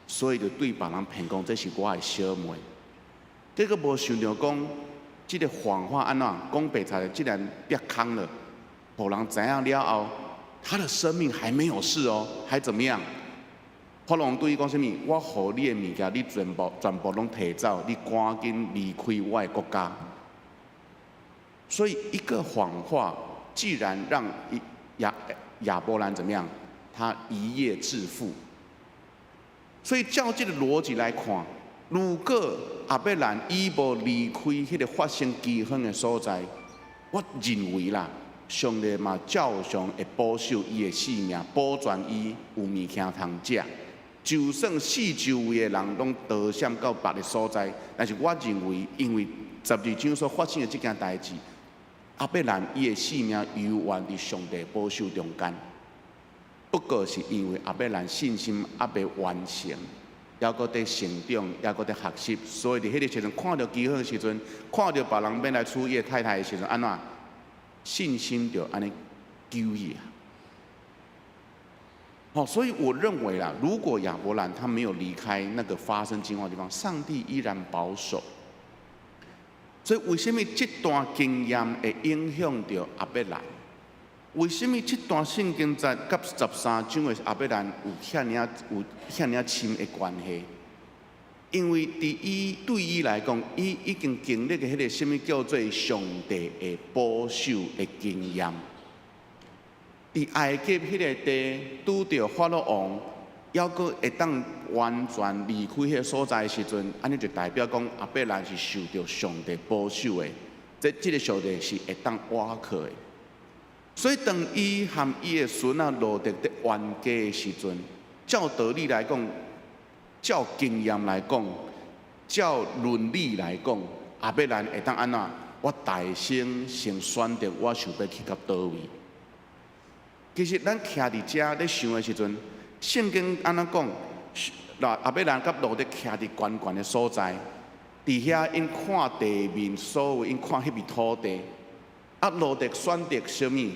所以就對別人騙講這是我的小妹。這個無想著講，這个謊話按怎講白賊的，竟然煏空了，予人知影了後，他的生命還沒有事哦，還怎麼樣？法老王對伊講啥物？我予你的物件，你全部全部攏提走，你趕緊離開我的國家。所以一個謊話，既然讓亞伯蘭怎麼樣？他一夜致富。所以照這個邏輯來看，如果亞伯蘭伊無離開彼个發生饑荒的所在，我認為啦，上帝嘛照常會保守伊的性命，保全伊有物件通食。就算四周圍的人攏逃閃到別个所在，但是我認為，因為12章所發生的這件代誌，亞伯蘭伊的性命猶原佇上帝保守中間。不過是因為亞伯蘭信心猶未完成，猶閣佇成長，猶閣佇學習，所以佇彼个時陣看著饑荒的時陣，看著別人欲來娶伊的太太的時陣，按怎信心就按呢丟去啊！好，所以我認為啦，如果亞伯蘭他沒有離開那個發生饑荒的地方，上帝依然保守。所以為什麼這段經驗會影響著亞伯蘭？為什麼這段聖經節佮13章的亞伯蘭有遐爾有遐爾深的關係？因為佇伊對伊來講，伊已經經歷過彼個啥物叫做上帝的保守的經驗。佇埃及彼个地拄著法老王，猶閣會當完全離開彼个所在的時陣，按呢就代表講亞伯蘭是受著上帝保守的，這個上帝是會當倚靠的。所以當伊和伊的孫仔羅得佇冤家的時陣，照道理來講，照經驗來講，照倫理來講，亞伯蘭會當按怎？我大聲先選擇，我想欲去到佗位。其實咱徛佇遮咧想的時陣，聖經按怎講？嗱，亞伯蘭佮羅得徛佇懸懸的所在，佇遐𪜶看地面，所有𪜶看彼片土地。啊，羅得選擇啥物？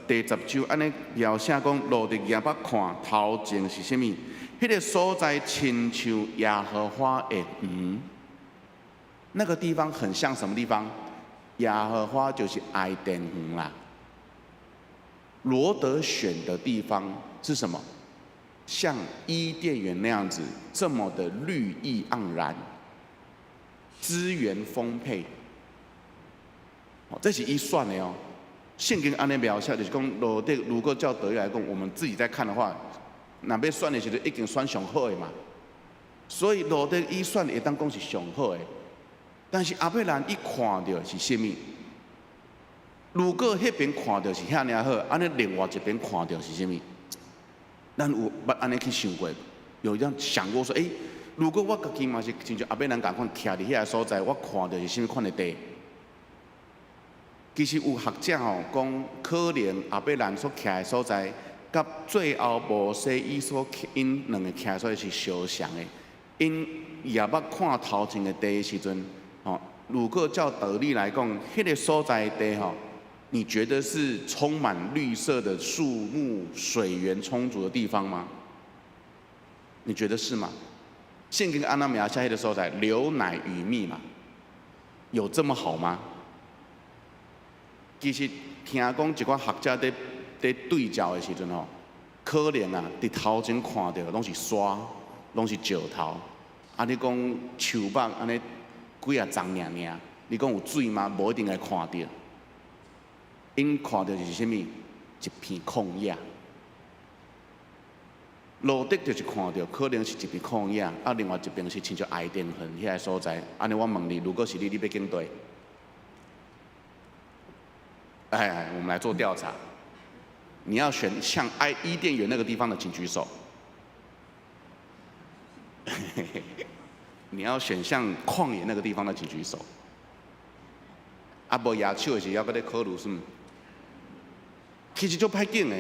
第10章按呢描寫講，羅得舉目看頭前是啥物？彼个所在親像耶和華的園，那個地方很像什麼地方？耶和華就是伊甸園啦。羅得選的地方是什麼？像伊甸園那樣子，這麼的綠意盎然，資源豐沛。哦，這是伊選的哦。聖經按呢描寫，就是講羅得，如果照道理來講，我們自己在看的話，若欲選的時陣已經選上好的嘛。所以羅得伊選會當講是上好的，但是亞伯蘭伊看著是啥物？如果彼邊看著是遐爾好，按呢另外一邊看著是啥物？咱有捌按呢去想過？有這樣想過說，欸，如果我家己嘛是親像亞伯蘭仝款徛佇遐个所在，我看著是啥物款的地？其實有學者吼講，可能亞伯蘭所徛的所在，佮最後摩西伊所𪜶兩个徛的所在是相像的。𪜶舉目看頭前的地的時陣，吼，如果照道理來講，彼个所在的地吼，你覺得是充滿綠色的樹木、水源充足的地方嗎？你覺得是嗎？聖經按怎描寫彼个所在，流奶與蜜嘛，有這麼好嗎？其實聽講一寡學者佇對照的時陣吼，可能啊，佇頭前看著攏是沙，攏是石頭。啊，你講樹木按呢幾仔叢爾爾，你講有水嗎？無一定會看著。𪜶看著是啥物？一片曠野。羅得就是看著，可能是一片曠野，啊，另外一邊是親像伊甸園彼个所在。按呢，我問你，如果是你，你欲揀佗？哎，我們來做調查。你要選像伊甸園那個地方的，請舉手。你要選像曠野那個地方的，請舉手。啊，無舉手的是猶閣咧考慮啥物？其實足歹揀的，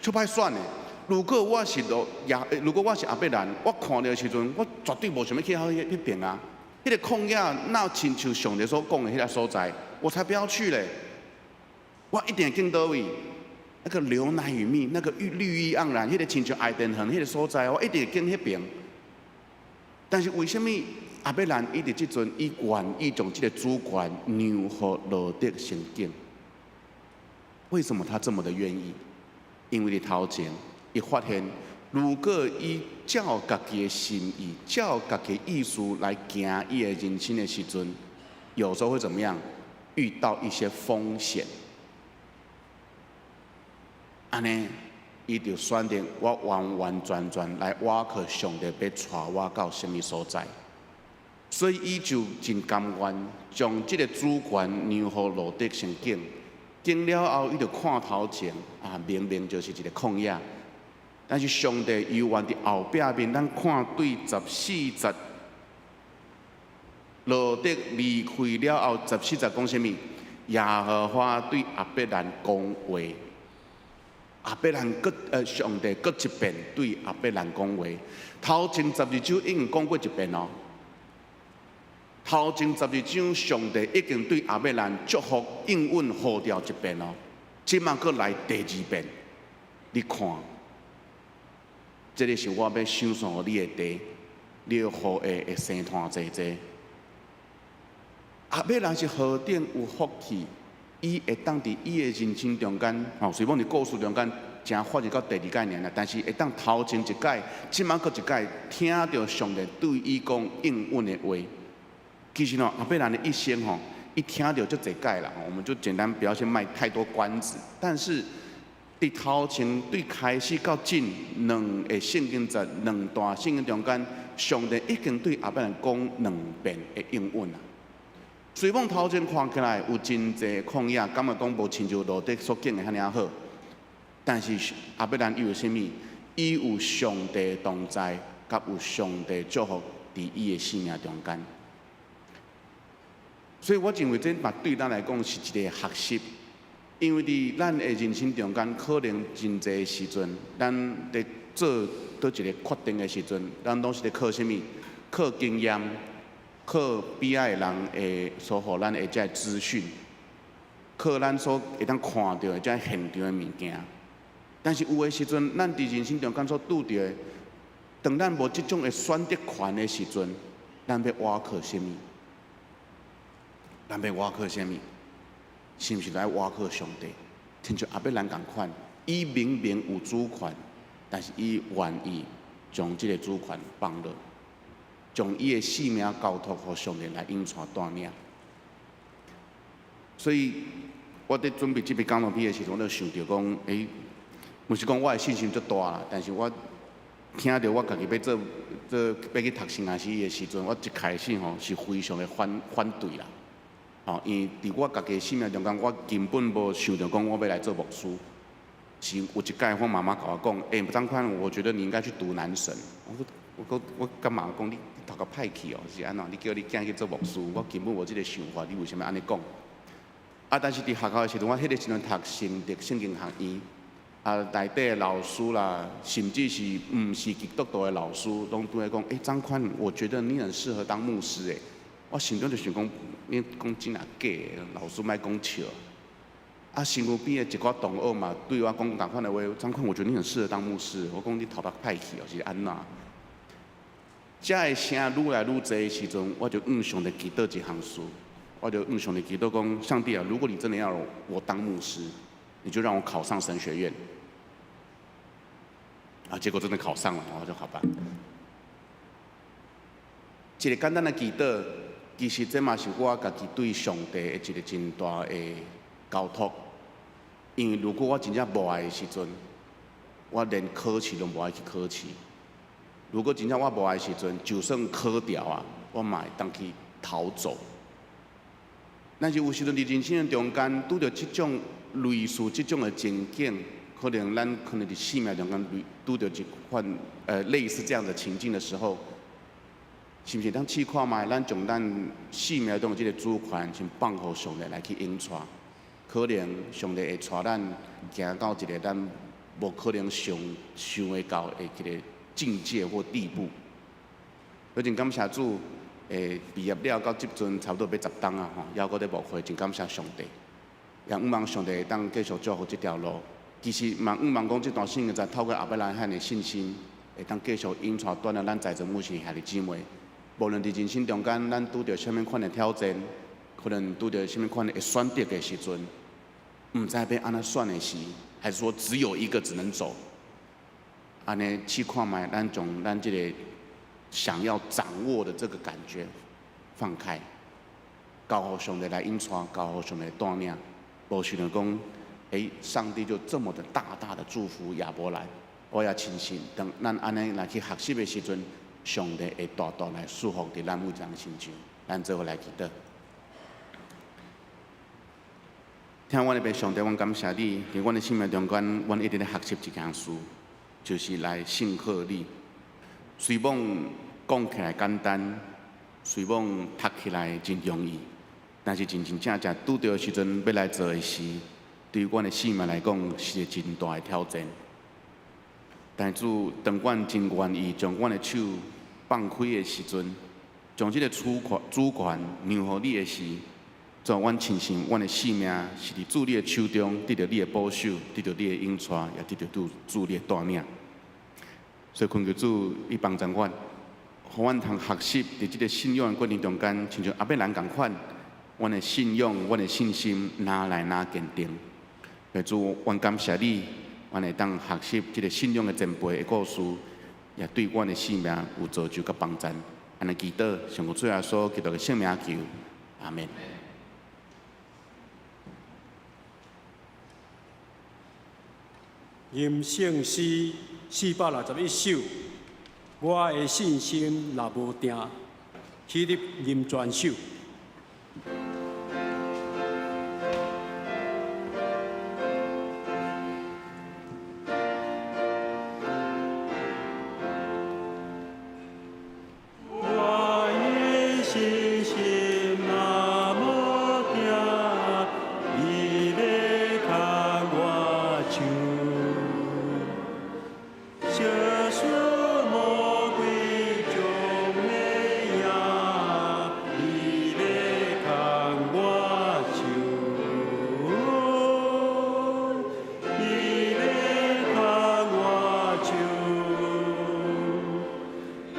足歹選的。如果我是亞伯蘭，我看著的時陣，我絕對無想欲去彼邊啊。彼个曠野，若親像上帝所講的彼个所在，我才不要去咧。我一定會揀佗位？那個流奶與蜜，那個綠綠意盎然，彼個親像伊甸園彼個所在，我一定會揀彼爿。但是為啥物亞伯蘭伊佇這陣，伊願意將這個主權讓予羅得先揀？為什麼他這麼的願意？因為佇頭前，伊發現，如果伊照家己的心意、照家己的意思來行伊的人生的時陣，有時候會怎麼樣？遇到一些風險。按呢，伊就選擇我完完全全來倚靠上帝，欲帶我到啥物所在。所以伊就真甘願將這個主權讓予羅得先揀。揀了後，伊就看頭前啊，明明就是一個曠野，但是上帝猶原佇後壁面，咱看對十四節，羅得離開了後，十四節講啥物？耶和華對亞伯蘭講話，亞伯蘭閣上帝閣一遍對亞伯蘭講話。頭前十二章已經講過一遍哦。頭前十二章，上帝已經對亞伯蘭祝福應允呼召一遍哦。這馬閣來第二遍，你看，這个是我欲賞賜予你的地，你的後裔會生湠濟濟。亞伯蘭是何等有福氣，伊會當佇伊的人生中間，吼，雖講佇故事中間，才發展到第二擺爾啦，但是會當頭前一擺，這馬閣一擺聽著上帝對伊講應允的話。其實吼，亞伯蘭的一生吼，伊聽著足濟擺啦，我們就簡單不要先賣太多關子。但是，佇頭前對開始到終兩个聖經節兩段聖經中間，上帝已經對亞伯蘭講兩遍的應允啊。雖講頭前看起來有真濟曠野，感覺講無親像羅得所揀的遐爾好，但是亞伯蘭伊有啥物？伊有上帝同在，佮有上帝祝福佇伊的生命中間。所以我認為這嘛對咱來講是一个學習，因為佇咱的人生中間，可能真濟時陣，咱佇做佗一个決定的時陣，咱攏是咧靠啥物？靠經驗，靠邊仔的人會所予咱的這个資訊，靠咱所會當看著的這現場的物件。但是有的時陣，咱佇人生中間所拄著的，當咱無這種的選擇權的時陣，咱欲倚靠啥物？咱欲倚靠啥物？是毋是來倚靠上帝？親像亞伯蘭仝款，伊明明有主權，但是伊願意將這个主權放落，將伊的性命交託予上帝來引帶帶領。所以，我佇準備這篇講道片的時陣，我就想著講，毋是講我的信心足大啦，但是我聽著我家己欲做做欲去讀神學院的時陣，我一開始吼是非常的反對啦。吼，因為佇我家己的生命中間，我根本無想著講我欲來做牧師。是有一擺，我媽媽共我講，張寬，我覺得你應該去讀南神。我講我感覺講你頭殼歹去哦，是按怎？你叫你囝去做牧師，我根本無這个想法，你為啥物按呢講？啊，但是佇學校的時陣，我彼个時陣讀新竹聖經學院，啊，內底的老師啦，甚至是毋是基督徒的老師，攏對我講，張寬，我覺得你很適合當牧師誒。我心中就想講，你講真抑假的，老師莫講笑。啊，身軀邊的一寡同學嘛，對我講仝款的話，張寬，我覺得你很適合當牧師。我講你頭殼歹去哦，是按怎？遮的聲愈來愈濟的時陣，我就向上帝祈禱一項事，我就向上帝祈禱講：上帝啊，如果你真的要我當牧師，你就讓我考上神學院。啊，結果真的考上了，我就好吧。一个簡單的祈禱，其實這嘛是我家己對上帝的一个真大的交託。因為如果我真正無愛的時陣，我連考試攏無愛去考試。如果真正我無愛的時陣，就算考著啊，我嘛會當去逃走。但是有時陣佇人生的中間，拄著這種類似這種的情景，可能咱可能佇生命中間拄著一款類似這樣的情境的時候，是毋是當試看覓？咱將咱生命中的這个主權先放予上帝來去引帶，可能上帝會帶咱行到一个咱無可能想想會到的一个境界或地步。我真感謝主，畢業了到這陣差不多欲十冬啊吼，猶閣咧牧會，真感謝上帝，也向望上帝會當繼續祝福這條路。其實嘛，向望講這段聖經在透過亞伯拉罕的信心，會當繼續引帶帶領咱在座每一位兄弟姊妹。無論佇人生中間，咱拄著啥物款的挑戰，可能拄著啥物款的選擇的時陣，毋知欲按怎選的時，還是說只有一個只能走？按呢試看覓，咱將咱這個想要掌握的這個感覺放開，交予上帝來引帶，交予上帝帶領。無想著講，上帝就這麼的大大的祝福亞伯蘭。我也深信，當咱按呢來去學習的時陣，上帝會大大來祝福佇咱每一個人身上。咱做伙來祈禱。聽阮的父上帝，阮感謝你，佇阮的生命中間，阮一直咧學習一件事，就是來信靠你。雖罔講起來簡單，雖罔讀起來真容易，但是真真正正拄著的時陣欲來做的時，對阮的生命來講是一個真大的挑戰。但主，當阮真願意將阮的手放開的時陣，將這個主權讓予你的時，主，阮深信阮的生命是佇主你的手中，得著你的保守，得著你的引帶，也得著主你的帶領。所以懇求主，你幫助阮，予阮通學習佇這個信仰的過程中間，親像亞伯蘭仝款，阮的信仰、阮的信心，愈來愈堅定。主，阮感謝你，阮會當學習這個信仰的前輩的故事，也對阮的生命有造就佮幫助。按呢祈禱，奉主耶穌基督的聖名求，阿門。吟聖詩461首，我的信心若無定，起立吟全首。我的信心若無定，伊欲牽我手。小事魔鬼總會贏，伊欲牽我手，伊欲牽我手，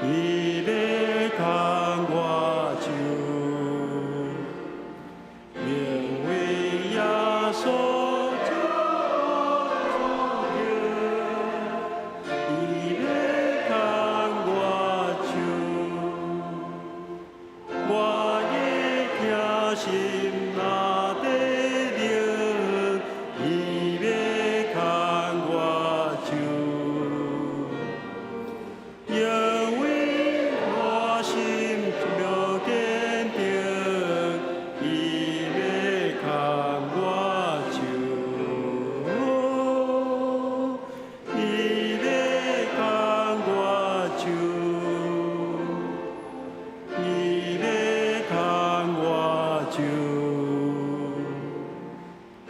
伊欲牽我手，因為耶穌救我，伊欲牽我手，我的疼心若地冷，伊欲牽我手，因為我心無堅定，伊欲牽我手，伊欲牽我手，伊欲牽我手，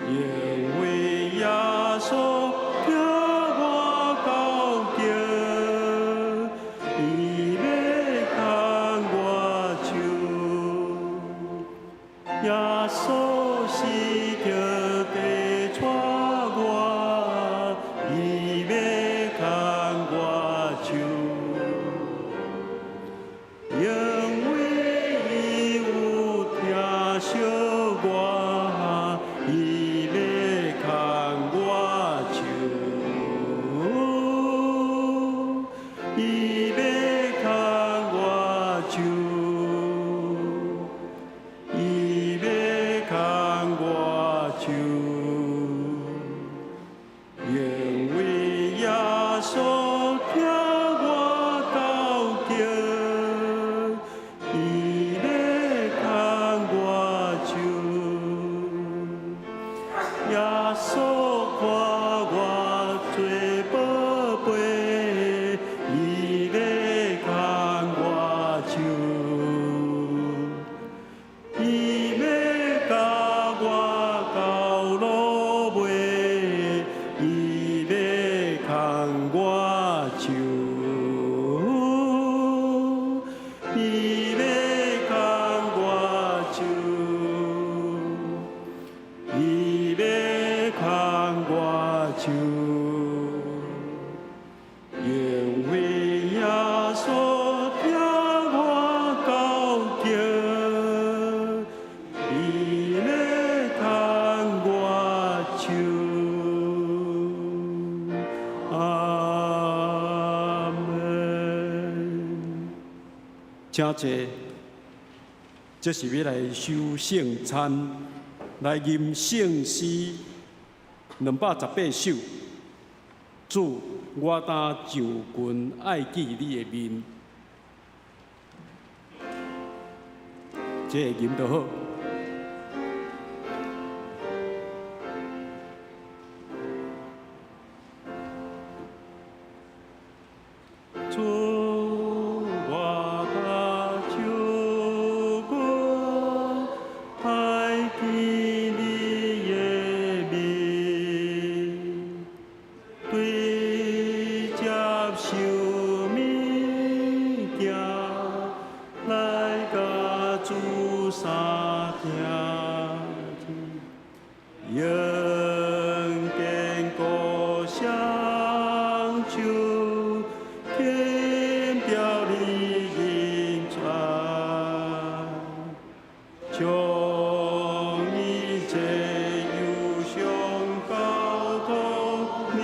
因為耶穌疼我到底，伊欲牽我手，耶穌死著地帶我，伊欲牽我手，因為伊有疼惜我，伊欲牽我手，伊欲牽我手，伊欲牽我手，因為耶穌疼我到底，伊欲牽我手，耶穌看我做寶貝，伊欲牽我手。請坐，這是欲來守聖餐，來吟聖詩218首。主，我當就近愛見你的面，這個吟就好。主，我當就近愛見你的面，對接受物件，來共主相聽，用堅固雙手，緊牢你引帶，將一切憂傷交託你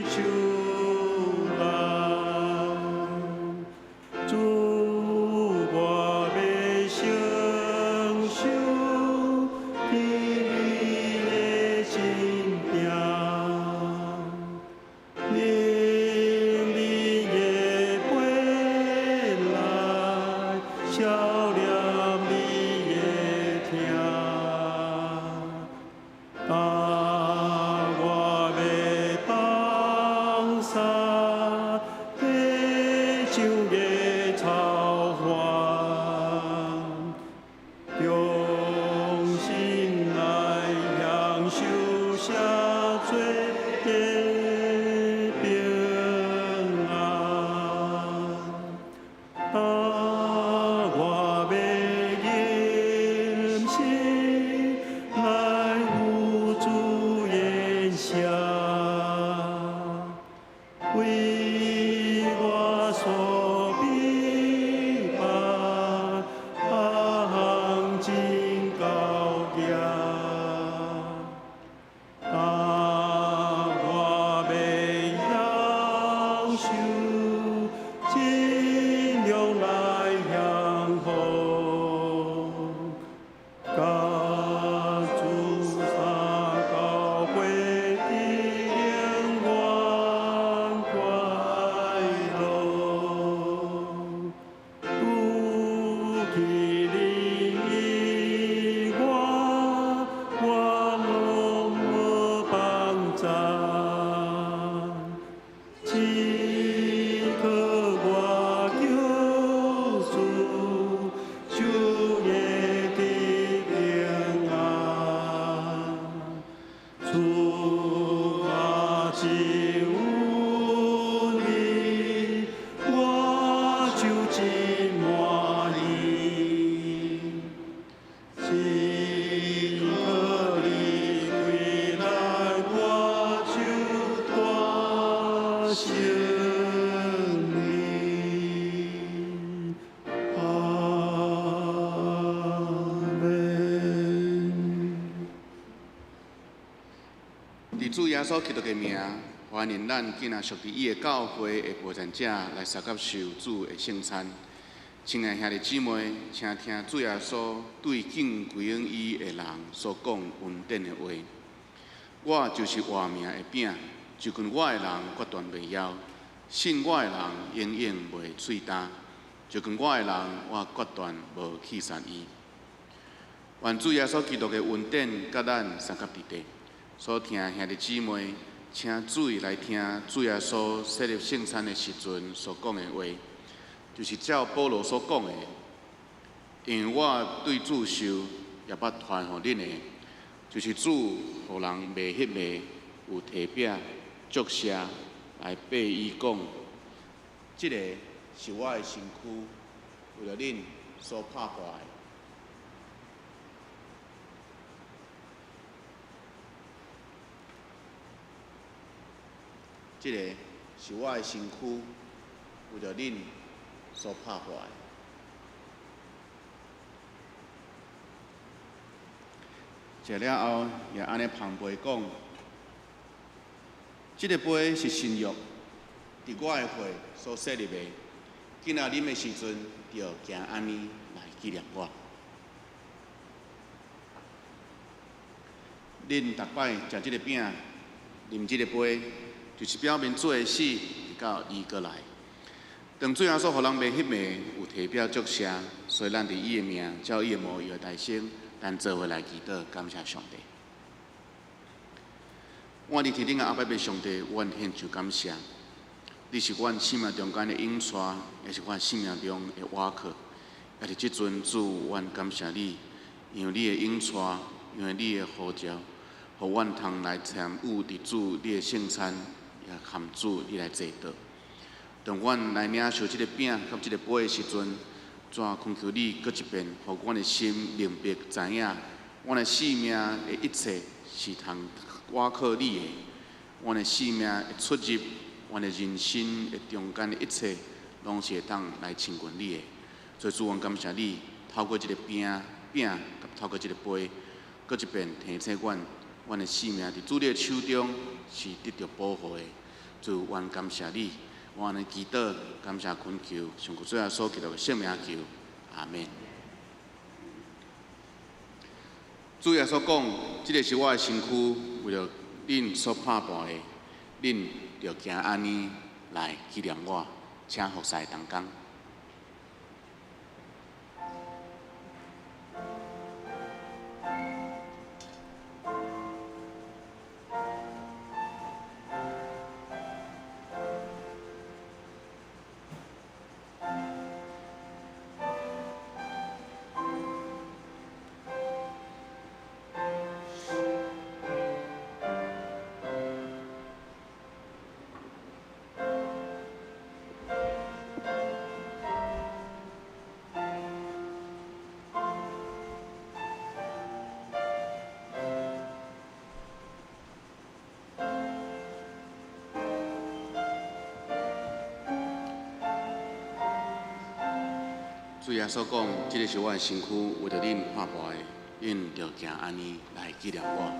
手內。主，我欲承受你的真定，啉你的杯來消念你的疼。當我欲放捒地上的操煩，忠心來享受赦罪的平安。當我欲吟詩來有主言聲，為我所備辦，真高業。當我欲享受，盡量來享福，共主相交會的永遠快樂。除去你以外，我攏無幫贊。只靠我救主，就會得平安。主啊，只有你，我就真滿意。只靠你歸來，我就大勝利。阿門。佇主耶穌基督的名，歡迎咱今仔屬佇伊的教會的奉獻者來相佮受主的聖餐。親愛兄弟姊妹，請聽主耶穌對敬歸伊的人所講恩典的話。我就是活命的餅，就近我的人決斷袂枵，信我的人永遠袂喙焦。就近我的人，我決斷無棄殺伊。願主耶穌基督的恩典佮咱相佮佇底。所聽兄弟姊妹，請注意來聽主耶穌設立聖餐的時陣所講的話，就是照保羅所講的，因為我對主受，也捌傳予恁的，就是主予人賣彼暝有提餅祝謝來擘伊講，這個是我的身軀，為著恁所拍破的。這個是我的身軀，為著恁所拍破的。食了後，也按呢捧杯講：這個杯是新約，佇我的血所設立的。囝仔啉的時陣，著行按呢來紀念我。恁逐擺食這个餅，啉這个杯，就是表明主的死，直到伊閣來。當主耶穌予人賣彼暝，有提餅祝謝，所以咱佇伊的名，照伊的模樣代生，咱做伙來祈禱，感謝上帝。我佇天頂的阿爸父上帝，阮獻上感謝。你是阮生命中間的引帶，也是阮生命中的倚靠。也佇這陣主，阮感謝你，因為你的引帶，因為你的呼召，予阮通來參與佇主你的聖餐，也含主你來坐桌。當阮來領受這个餅佮這个杯的時陣，主啊，懇求你閣一遍，予阮的心明白知影，阮的生命的一切是通倚靠你的，阮的生命的出入，阮的人生的中間的一切，攏是會當來親近你的。所以主，阮感謝你，透過這个餅餅，佮透過這个杯，閣一遍提醒阮，阮的生命佇主你的手中是得著保護的。主，阮感謝你，我按呢祈禱，感謝懇求，奉主耶穌基督的聖名求，阿們。主耶穌講：這个是我的身軀，為著恁所拍破的，恁著行按呢來紀念我，請服侍同工。主耶穌講：這个是我的身軀，為著恁拍破的，恁著行按呢來紀念我。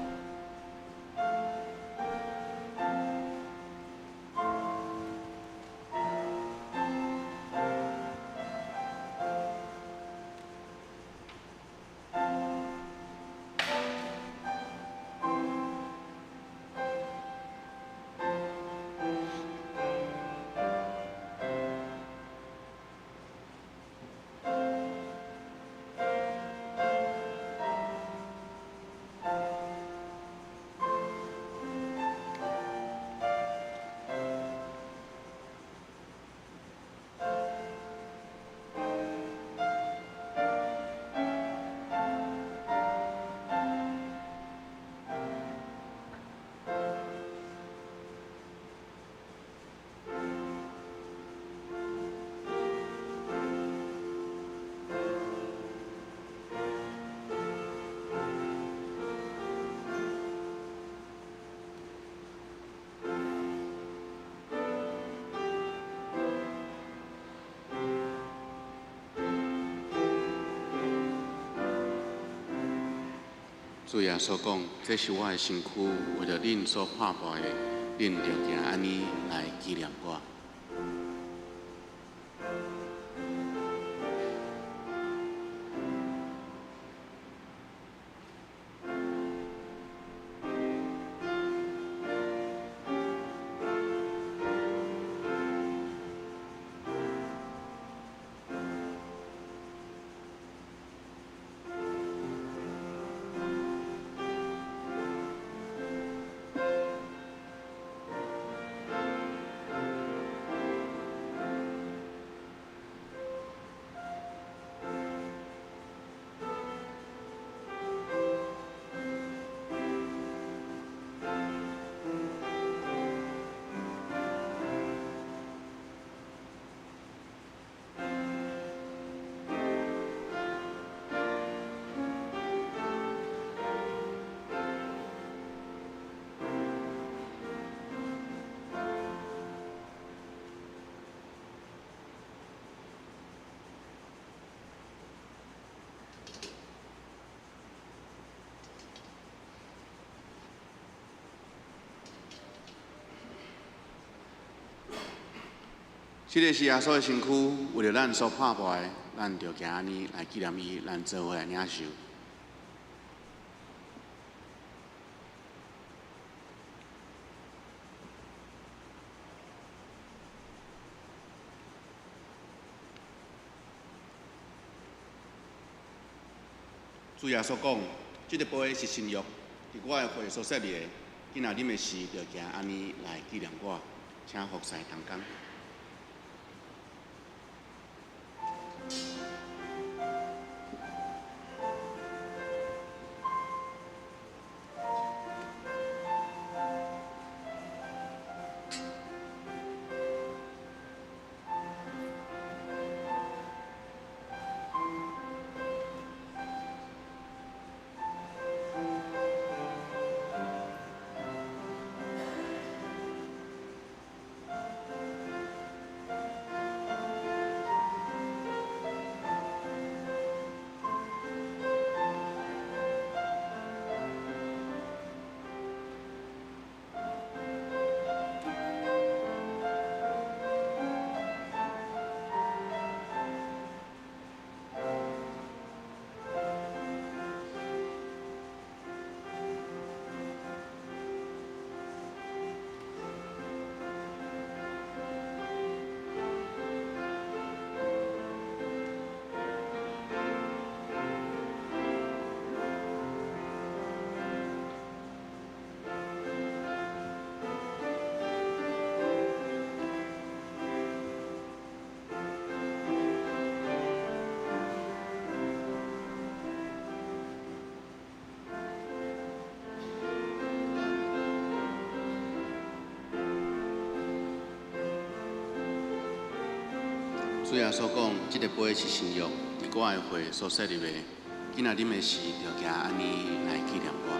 主耶穌講：這是我的身軀，為著恁所拍破的，恁著行按呢來紀念我。這个是耶穌的身軀，為著咱所拍破的，咱就行按呢來紀念伊，咱做伙來領受。主耶穌講：這个杯是新約，佇我的血所設立的。今仔啉的時，就行按呢來紀念我，請服侍同工。主耶穌講：這个杯是新約，佇我的血所設立的。今仔啉的時，就行按呢來紀念我。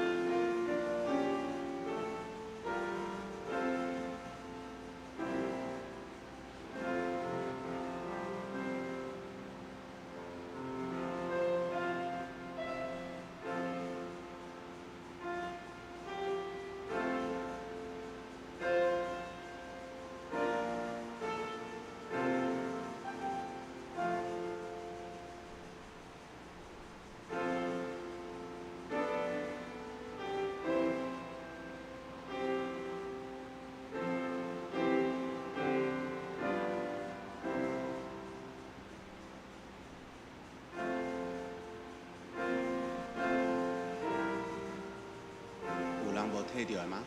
有人無提著的嗎？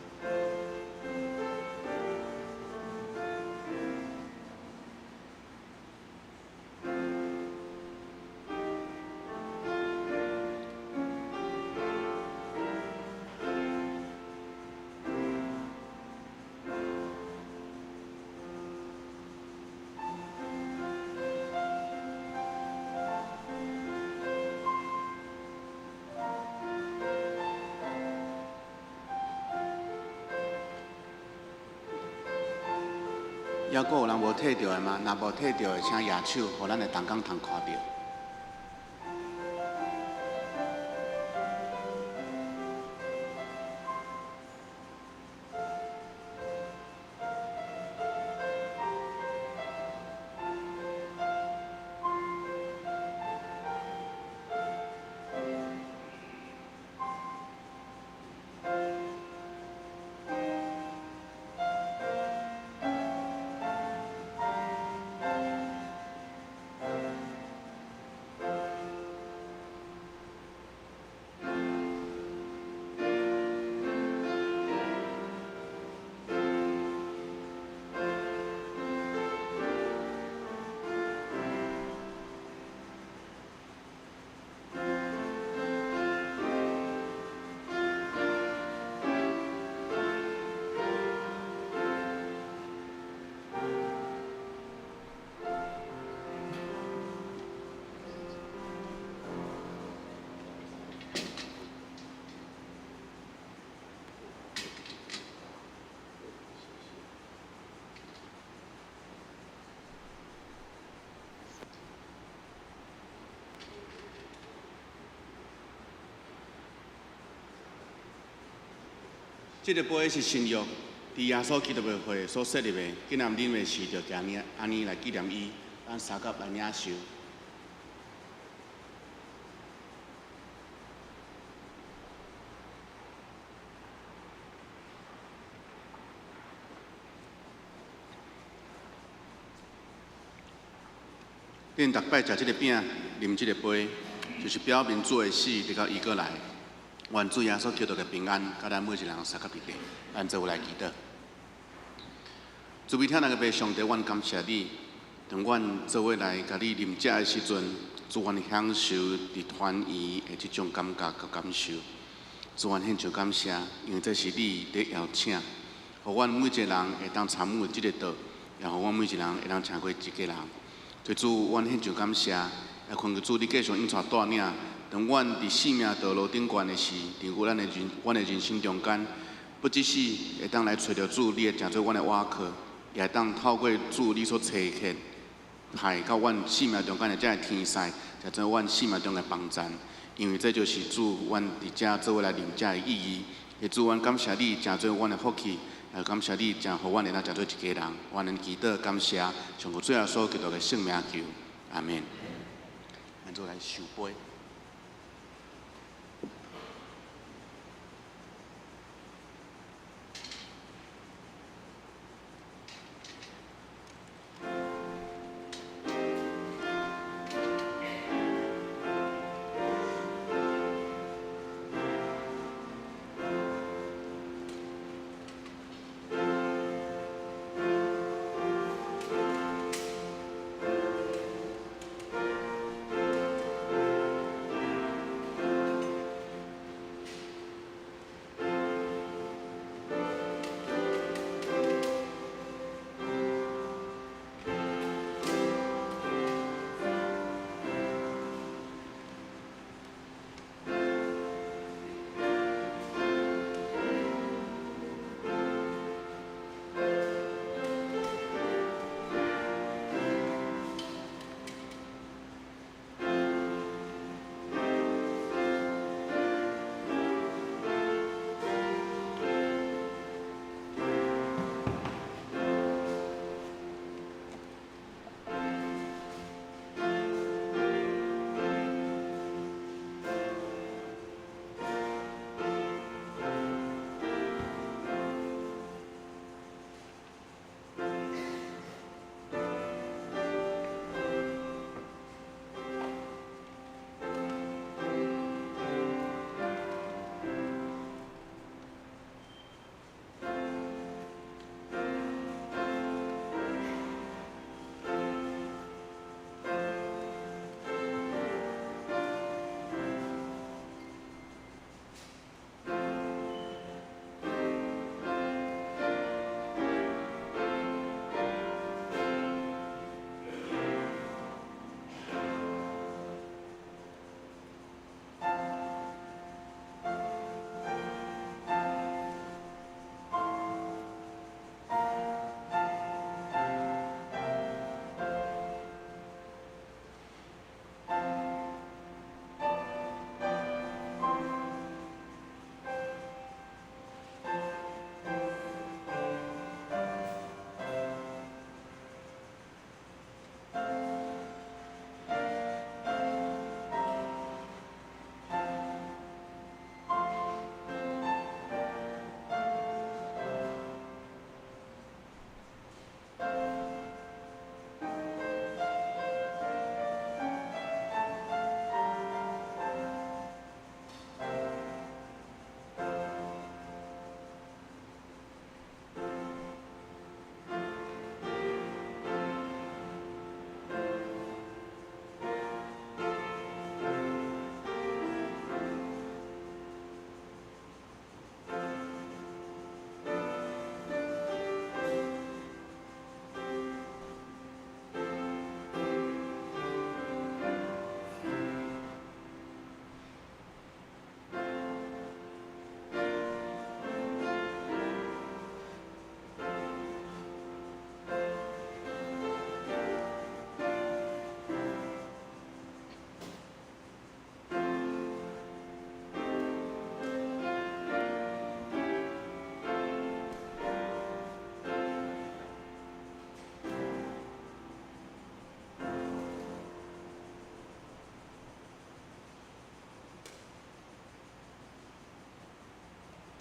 猶閣有人無提著的嗎？若無提著的，請舉手，予咱的同工通看著。這个杯是新約，佇耶穌基督的會所設立的紀念禮的是，就按呢按呢來紀念伊，咱相佮來領受。恁逐擺食這个餅、啉這个杯，就是表明主的死，直到伊閣來。願主耶穌基督的平安，佮咱每一人相佮佇咧。咱做伙來祈禱。慈悲疼愛的父上帝，阮感謝你。當阮做伙來共你啉食的時陣，主阮享受佇團圓的這種感覺佮感受。主阮獻上感謝，因為這是你佇邀請，予阮每一個人會當參與這个道，也予阮每一個人會當成為一家人。所以主，阮獻上感謝，也懇求主你繼續引帶帶領。當阮佇生命道路頂懸的時，佇咱的人，阮的人生中間，不只是會當來揣著主，你會成做阮的倚靠，也會當透過主你所差遣派到阮生命中間的這个天使，成做阮生命中的幫贊。因為這就是主，阮佇遮做伙來認這的意義。主，阮感謝你，成做阮的福氣，也感謝你，成予阮會當成做一家人。阮祈禱感謝，上主耶穌基督的聖名求，阿們。咱做來受杯。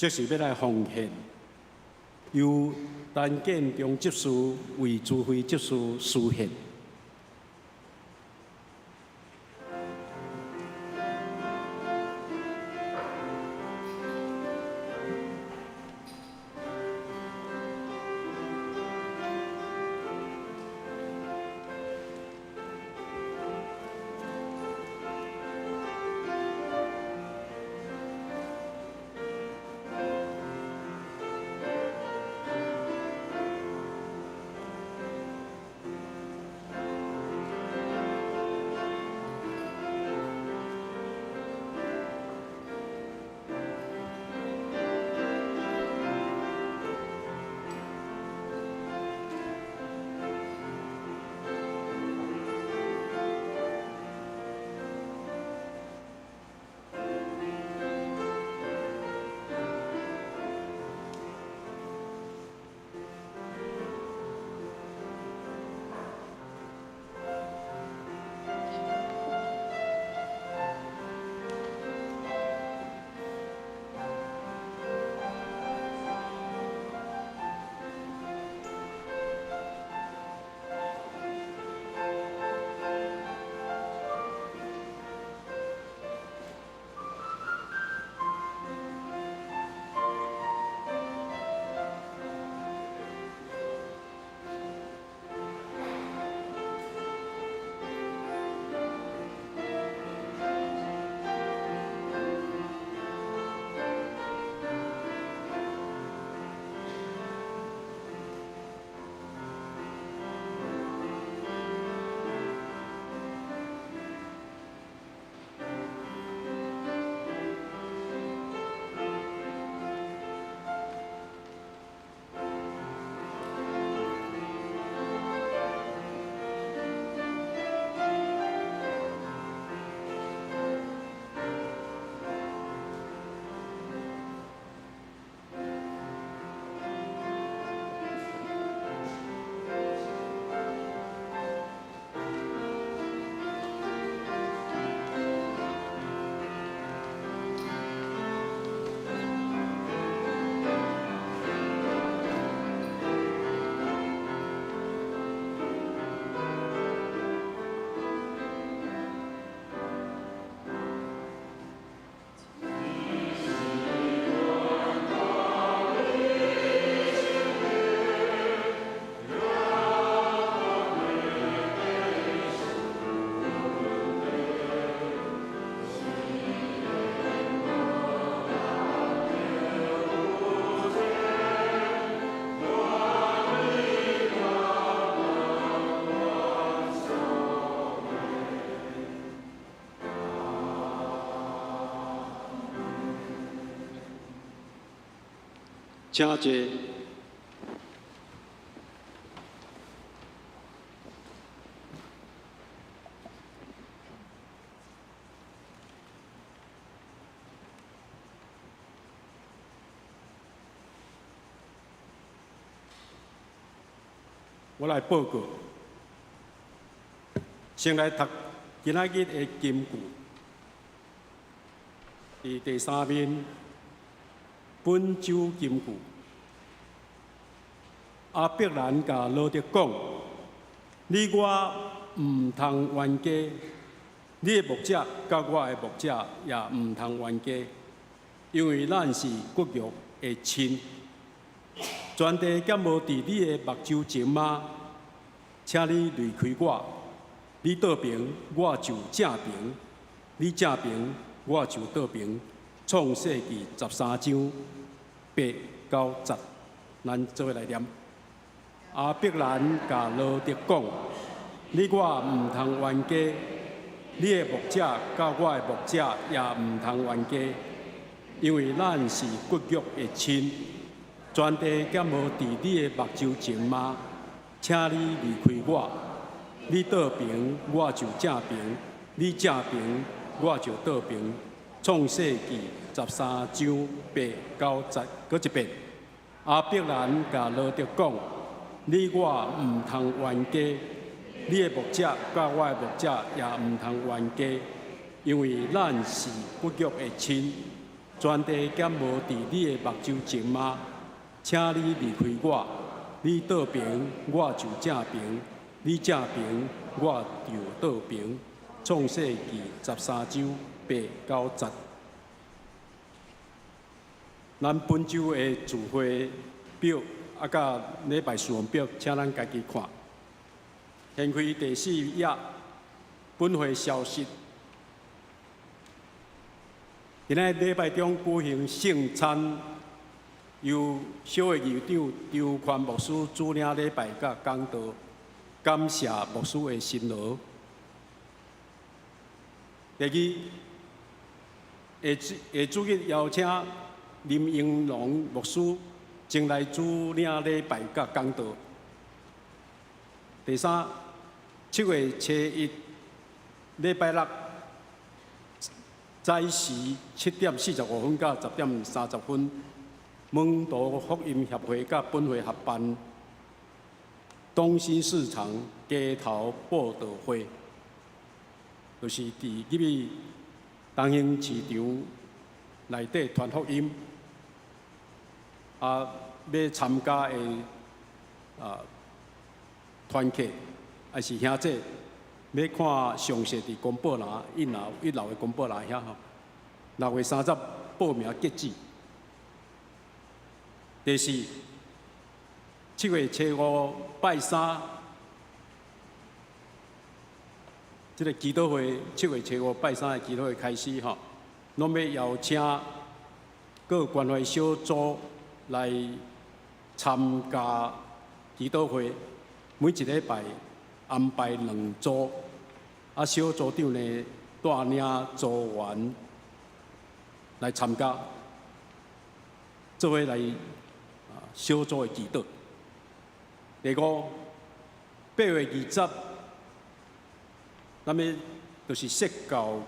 這是欲來奉獻，由陳建中執事為朱輝執事司獻。請坐。我來報告，先來讀今仔日的金句，佇第三面本週金句。亞伯蘭共羅得講：你我毋通冤家，你的牧者佮我的牧者也毋通冤家，因為咱是骨肉的親。全地敢無佇你的目睭前嗎？請你離開我，你倒爿我就正爿，你正爿我就倒爿。創世記13章8到10，咱做伙來念。亞伯蘭共羅得講：你我毋通冤家，你的牧者佮我的牧者也毋通冤家，因為咱是骨肉的親。全地敢無佇你的目睭前嗎？請你離開我，你倒爿我就正爿，你正爿我就倒爿。創世記13章8到10，閣一遍。亞伯蘭共羅得講：你我毋通冤家，你的牧者佮我的牧者也毋通冤家，因為咱是骨肉的親。全地敢無佇你的目睭前嗎？請你離開我，你倒爿，我就正爿；你正爿，我就倒爿。創世記13章8到10。咱本週的聚會表，啊，佮禮拜事項表，請咱家己看。掀開第四頁，本會消息。今仔禮拜中舉行聖餐，由小會議長張寬牧師主領禮拜佮講道，感謝牧師的辛勞。第二，下下主日邀請林英龍牧師前來主領禮拜佮講道。第三，7月初1禮拜六早時7點45分到10點30分，門徒福音協會佮本會合辦東新市場街頭佈道會，就是佇入去東興市場內底傳福音。啊，欲參加的啊團客，抑是兄姊，欲看詳細佇公布欄一樓的公布欄遐吼。6月30報名截止。第四，7月初5拜三，這个祈禱會7月初5拜三的祈禱會開始吼，攏欲邀請各關懷小組來參加祈禱會，每一禮拜安排兩組，啊，小組長呢帶領組員來參加，做伙來小組的祈禱。第五，8月20，咱欲就是釋教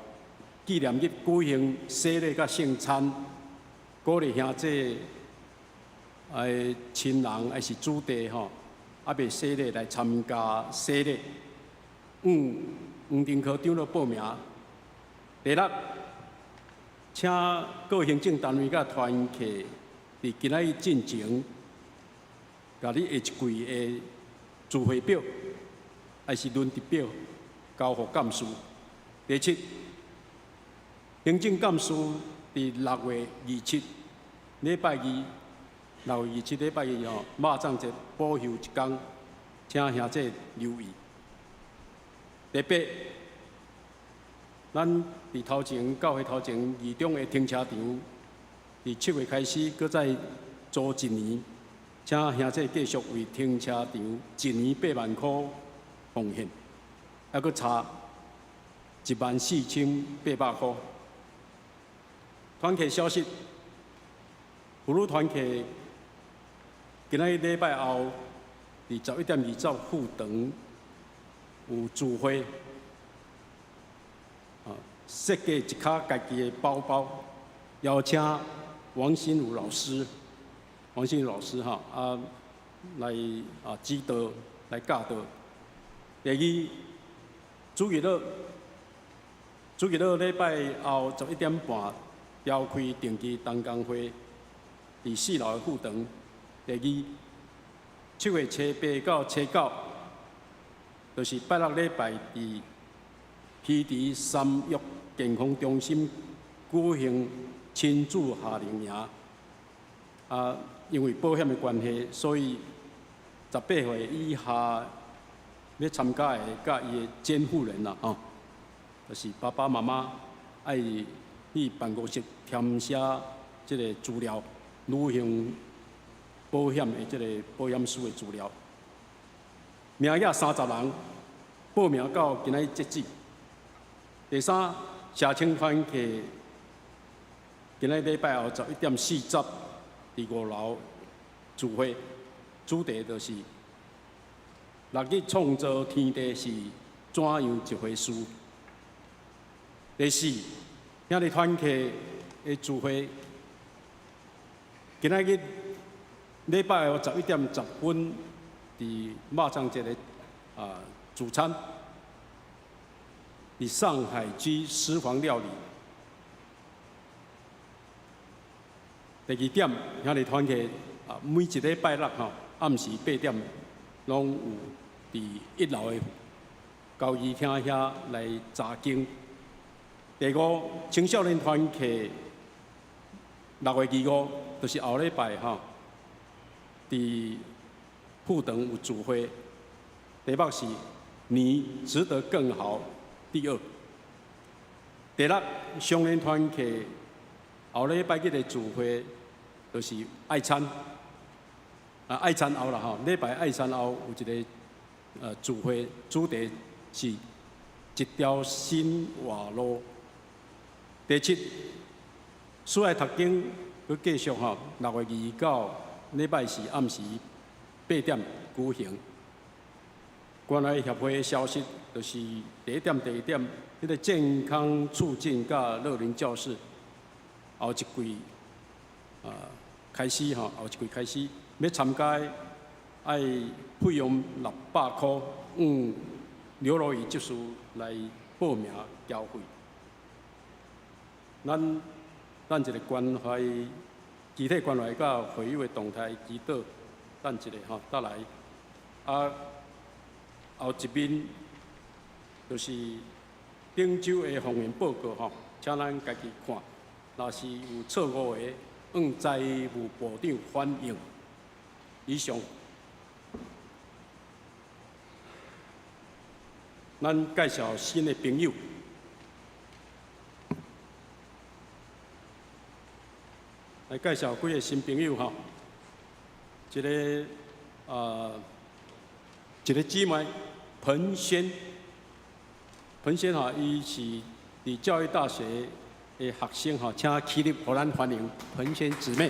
紀念日舉行洗禮佮聖餐，鼓勵兄姊的親人抑是子弟吼，猶未洗禮來參加洗禮。黃定科長老報名。第六，請各行政單位佮團契佇今仔日進前，共你下一季的聚會表，抑是輪值表交予幹事。第七，行政幹事佇6月27禮拜二，6月27禮拜二吼，肉粽節補休一工，請兄姊留意。第八，咱佇頭前教會頭前二中的停車場，佇7月開始，閣再租一年，請兄姊繼續為停車場一年8萬箍奉獻，猶閣差14,800箍。團契消息，婦女團契今仔日禮拜後，佇11點20副堂有聚會，啊，設計一跤家己的包包，邀請王心如老師，王心如老師哈啊來啊指導來教導。第二，主日樂，主日樂禮拜後11點半召開定期同工會，佇四樓的副堂。第二，7月初8到初9，就是拜六禮拜佇魚池三育健康中心舉行親子夏令營。啊，因為保險的關係，所以18歲以下欲參加的，佮伊的監護人啦，吼，就是爸爸媽媽愛去辦公室填寫這个資料，旅行保險的這个保險書的資料。名額30人，報名到今仔日截止。第三，社青團契今仔禮拜後11點40，佇五樓聚會，主題就是六日創造天地是怎樣一回事。第四，兄弟團契的聚會，今仔日禮拜後11點10分，佇肉粽節的啊主餐，佇上海居私房料理。第二點，兄弟團契啊，每一禮拜六吼暗時8點，攏有佇一樓的交誼廳遐來查經。第五，青少年團契6月25，就是後禮拜吼，佇富長有聚會。題目是你值得更好。第二，第六，少年團契後禮拜日的聚會，就是愛餐。啊，愛餐後啦吼，禮拜愛餐後有一個聚會，主題是一條新活路。第七，書愛讀經，閣繼續吼，6月29禮拜四暗時8點舉行。關懷協會的消息，就是第一點、第二點，彼個健康促進佮樂齡教室，後一季開始吼，後一季開始欲參加的愛費用600箍，向劉羅儀執事來報名交費。咱等一下關懷肢體關懷佮會友的動態祈禱，等一下吼，搭來啊。後一面就是頂週的奉獻報告吼，請咱家己看。若是有錯誤的，向財務部長反映。以上，咱介紹新的朋友，來介紹幾个新朋友吼。一个啊，一个姊妹彭萱，彭萱吼，伊是佇教育大學的學生吼，請起立，予咱歡迎彭萱姊妹。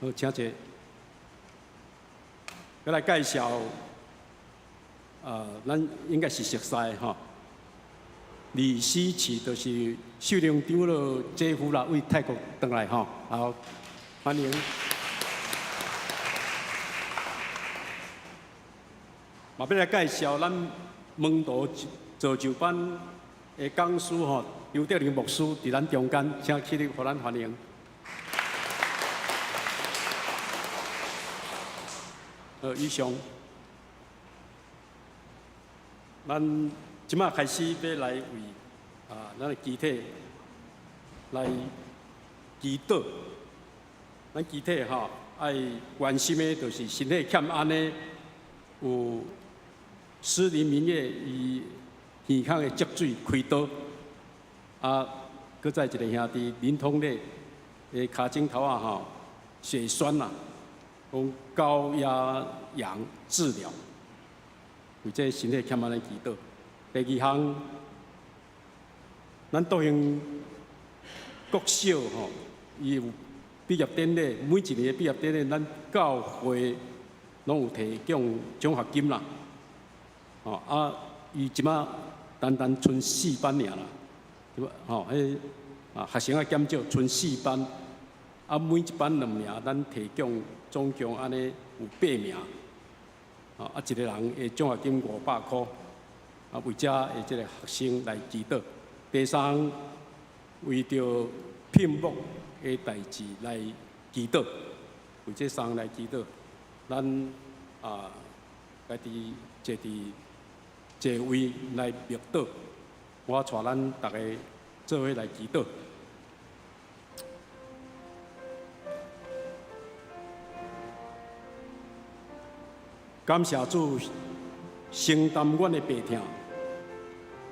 好，請坐。閣來介紹，咱應該是熟似的吼。李思琪就是秀玲長老姐夫啦，為泰國轉來吼，好，歡迎。嘛，欲來介紹咱門徒造就班的講師吼，劉德林牧師佇咱中間，請起立，予咱歡迎。好，以上，咱這馬開始欲來為啊，咱的肢體來祈禱。咱肢體吼愛關心的，就是身體欠安的，有施林明月伊耳孔的積水開刀，啊，閣再一个兄弟林通禮的跤蹛頭仔吼血栓啦，講高壓氧治療，為這身體欠安的祈禱。第二項，咱道興國小吼，伊有畢業典禮，每一年的畢業典禮，咱教會攏有提供獎學金啦。吼啊，伊這馬單單賰四班爾啦，對無？吼，彼啊學生仔減少，賰四班，啊每一班兩名，咱提供總共按呢有八名，吼啊一个人的獎學金500箍。啊，為遮的這个學生來祈禱。第三，為著聘牧的代誌來祈禱，為這三來祈禱。咱啊，家己坐佇座位來默禱。我帶咱逐家做伙來祈禱。感謝主承擔阮的病痛，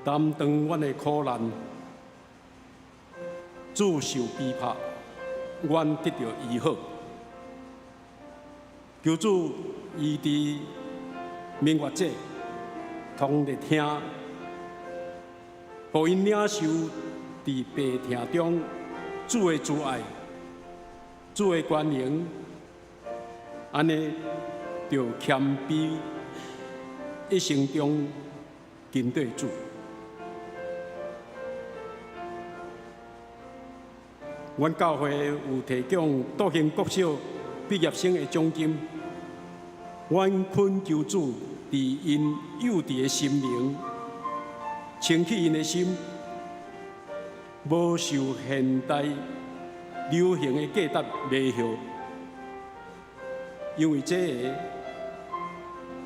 擔當阮的苦難，主受逼迫，阮得著醫好。求主醫治明月姐、通麗聽，予𪜶領受佇病痛中主的慈愛、主的關懷，按呢著謙卑，一生中跟綴主。阮教會有提供道興國小畢業生的獎金，阮懇求主佇𪜶幼稚的心靈，清去𪜶的心，無受現代流行的價值迷惑，因為這个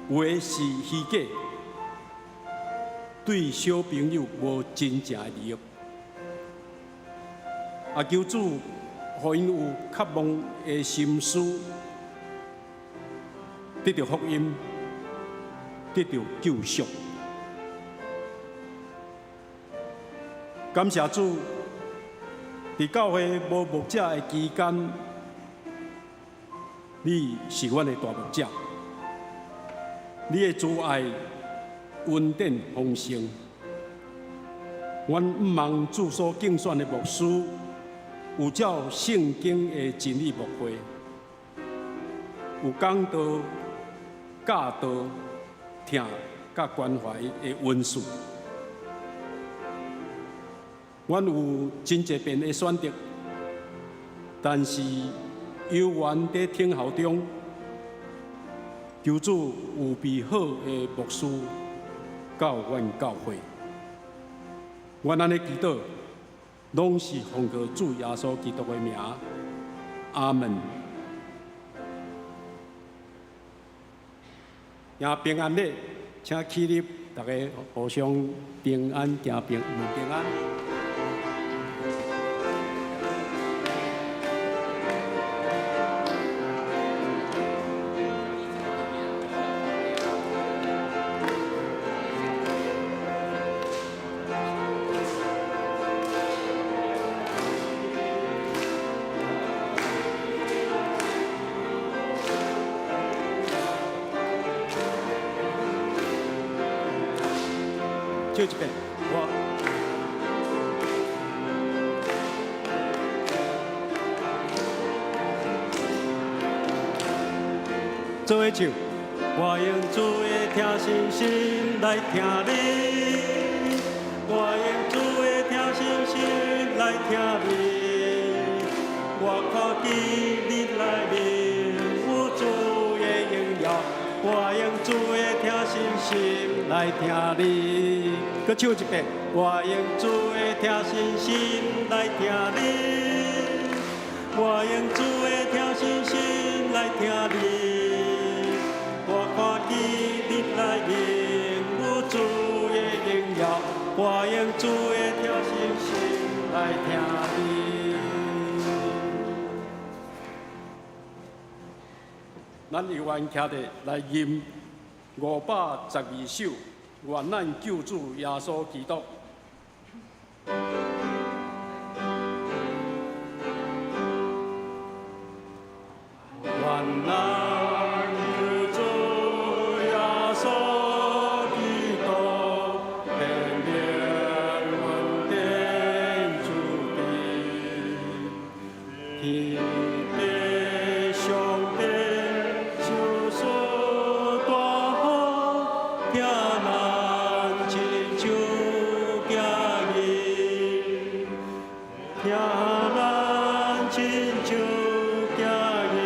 有的是虛假，對小朋友無真正的利益。啊，求主予𪜶有渴望的心思，得著福音，得著救贖。感謝主，佇教會無牧者的期間，你是阮的大牧者，你的慈愛恩典豐盛。阮毋望主所揀選的牧師，有照聖經的真理牧會，有講道、教導、疼佮關懷的恩賜。阮有真濟遍的選擇，但是猶原佇等候中，求主預備好的牧師到阮教會。阮按呢祈禱，攏是奉靠主耶穌基督的名，阿門。行平安禮，請起立，大家互相平安，行平問平安。唱一遍，我。做伙唱。我用主的疼惜心來疼你，我用主的疼惜心來疼你。我看見你內面有主的榮耀，我用主的疼惜心來疼你。閣唱一遍，我用主的疼惜心來疼你，我用主的疼惜心來疼你。我看見你內面有主的榮耀，我用主的疼惜心來疼你。咱猶原徛佇來吟512首，願咱救主耶穌基督。願咱救主耶穌基督，天靈恩典慈悲，天父上帝賞賜大福，疼咱親像囝兒，疼咱親像囝兒，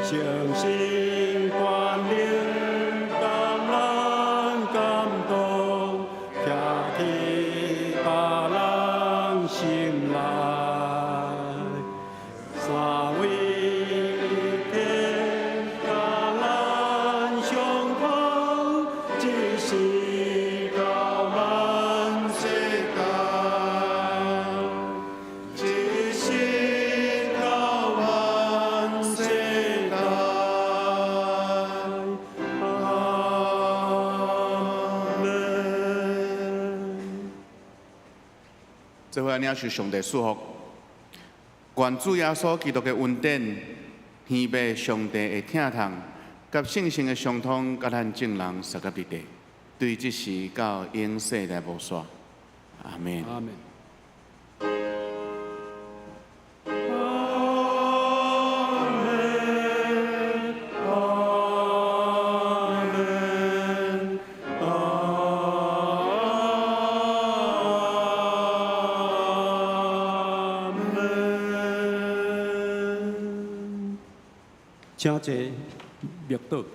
誠心權能感咱感動，徛佇別人心內，三位一體佮咱相通，一世到萬世代，一世到萬世代。阿門。做伙領受上帝賜福，願主耶穌基督的恩典、天父上帝的疼痛，佮聖神的相通，佮咱眾人相佮佇地，對這時到永世來無煞。阿門。阿門。阿門，阿門，阿門。請坐，默禱。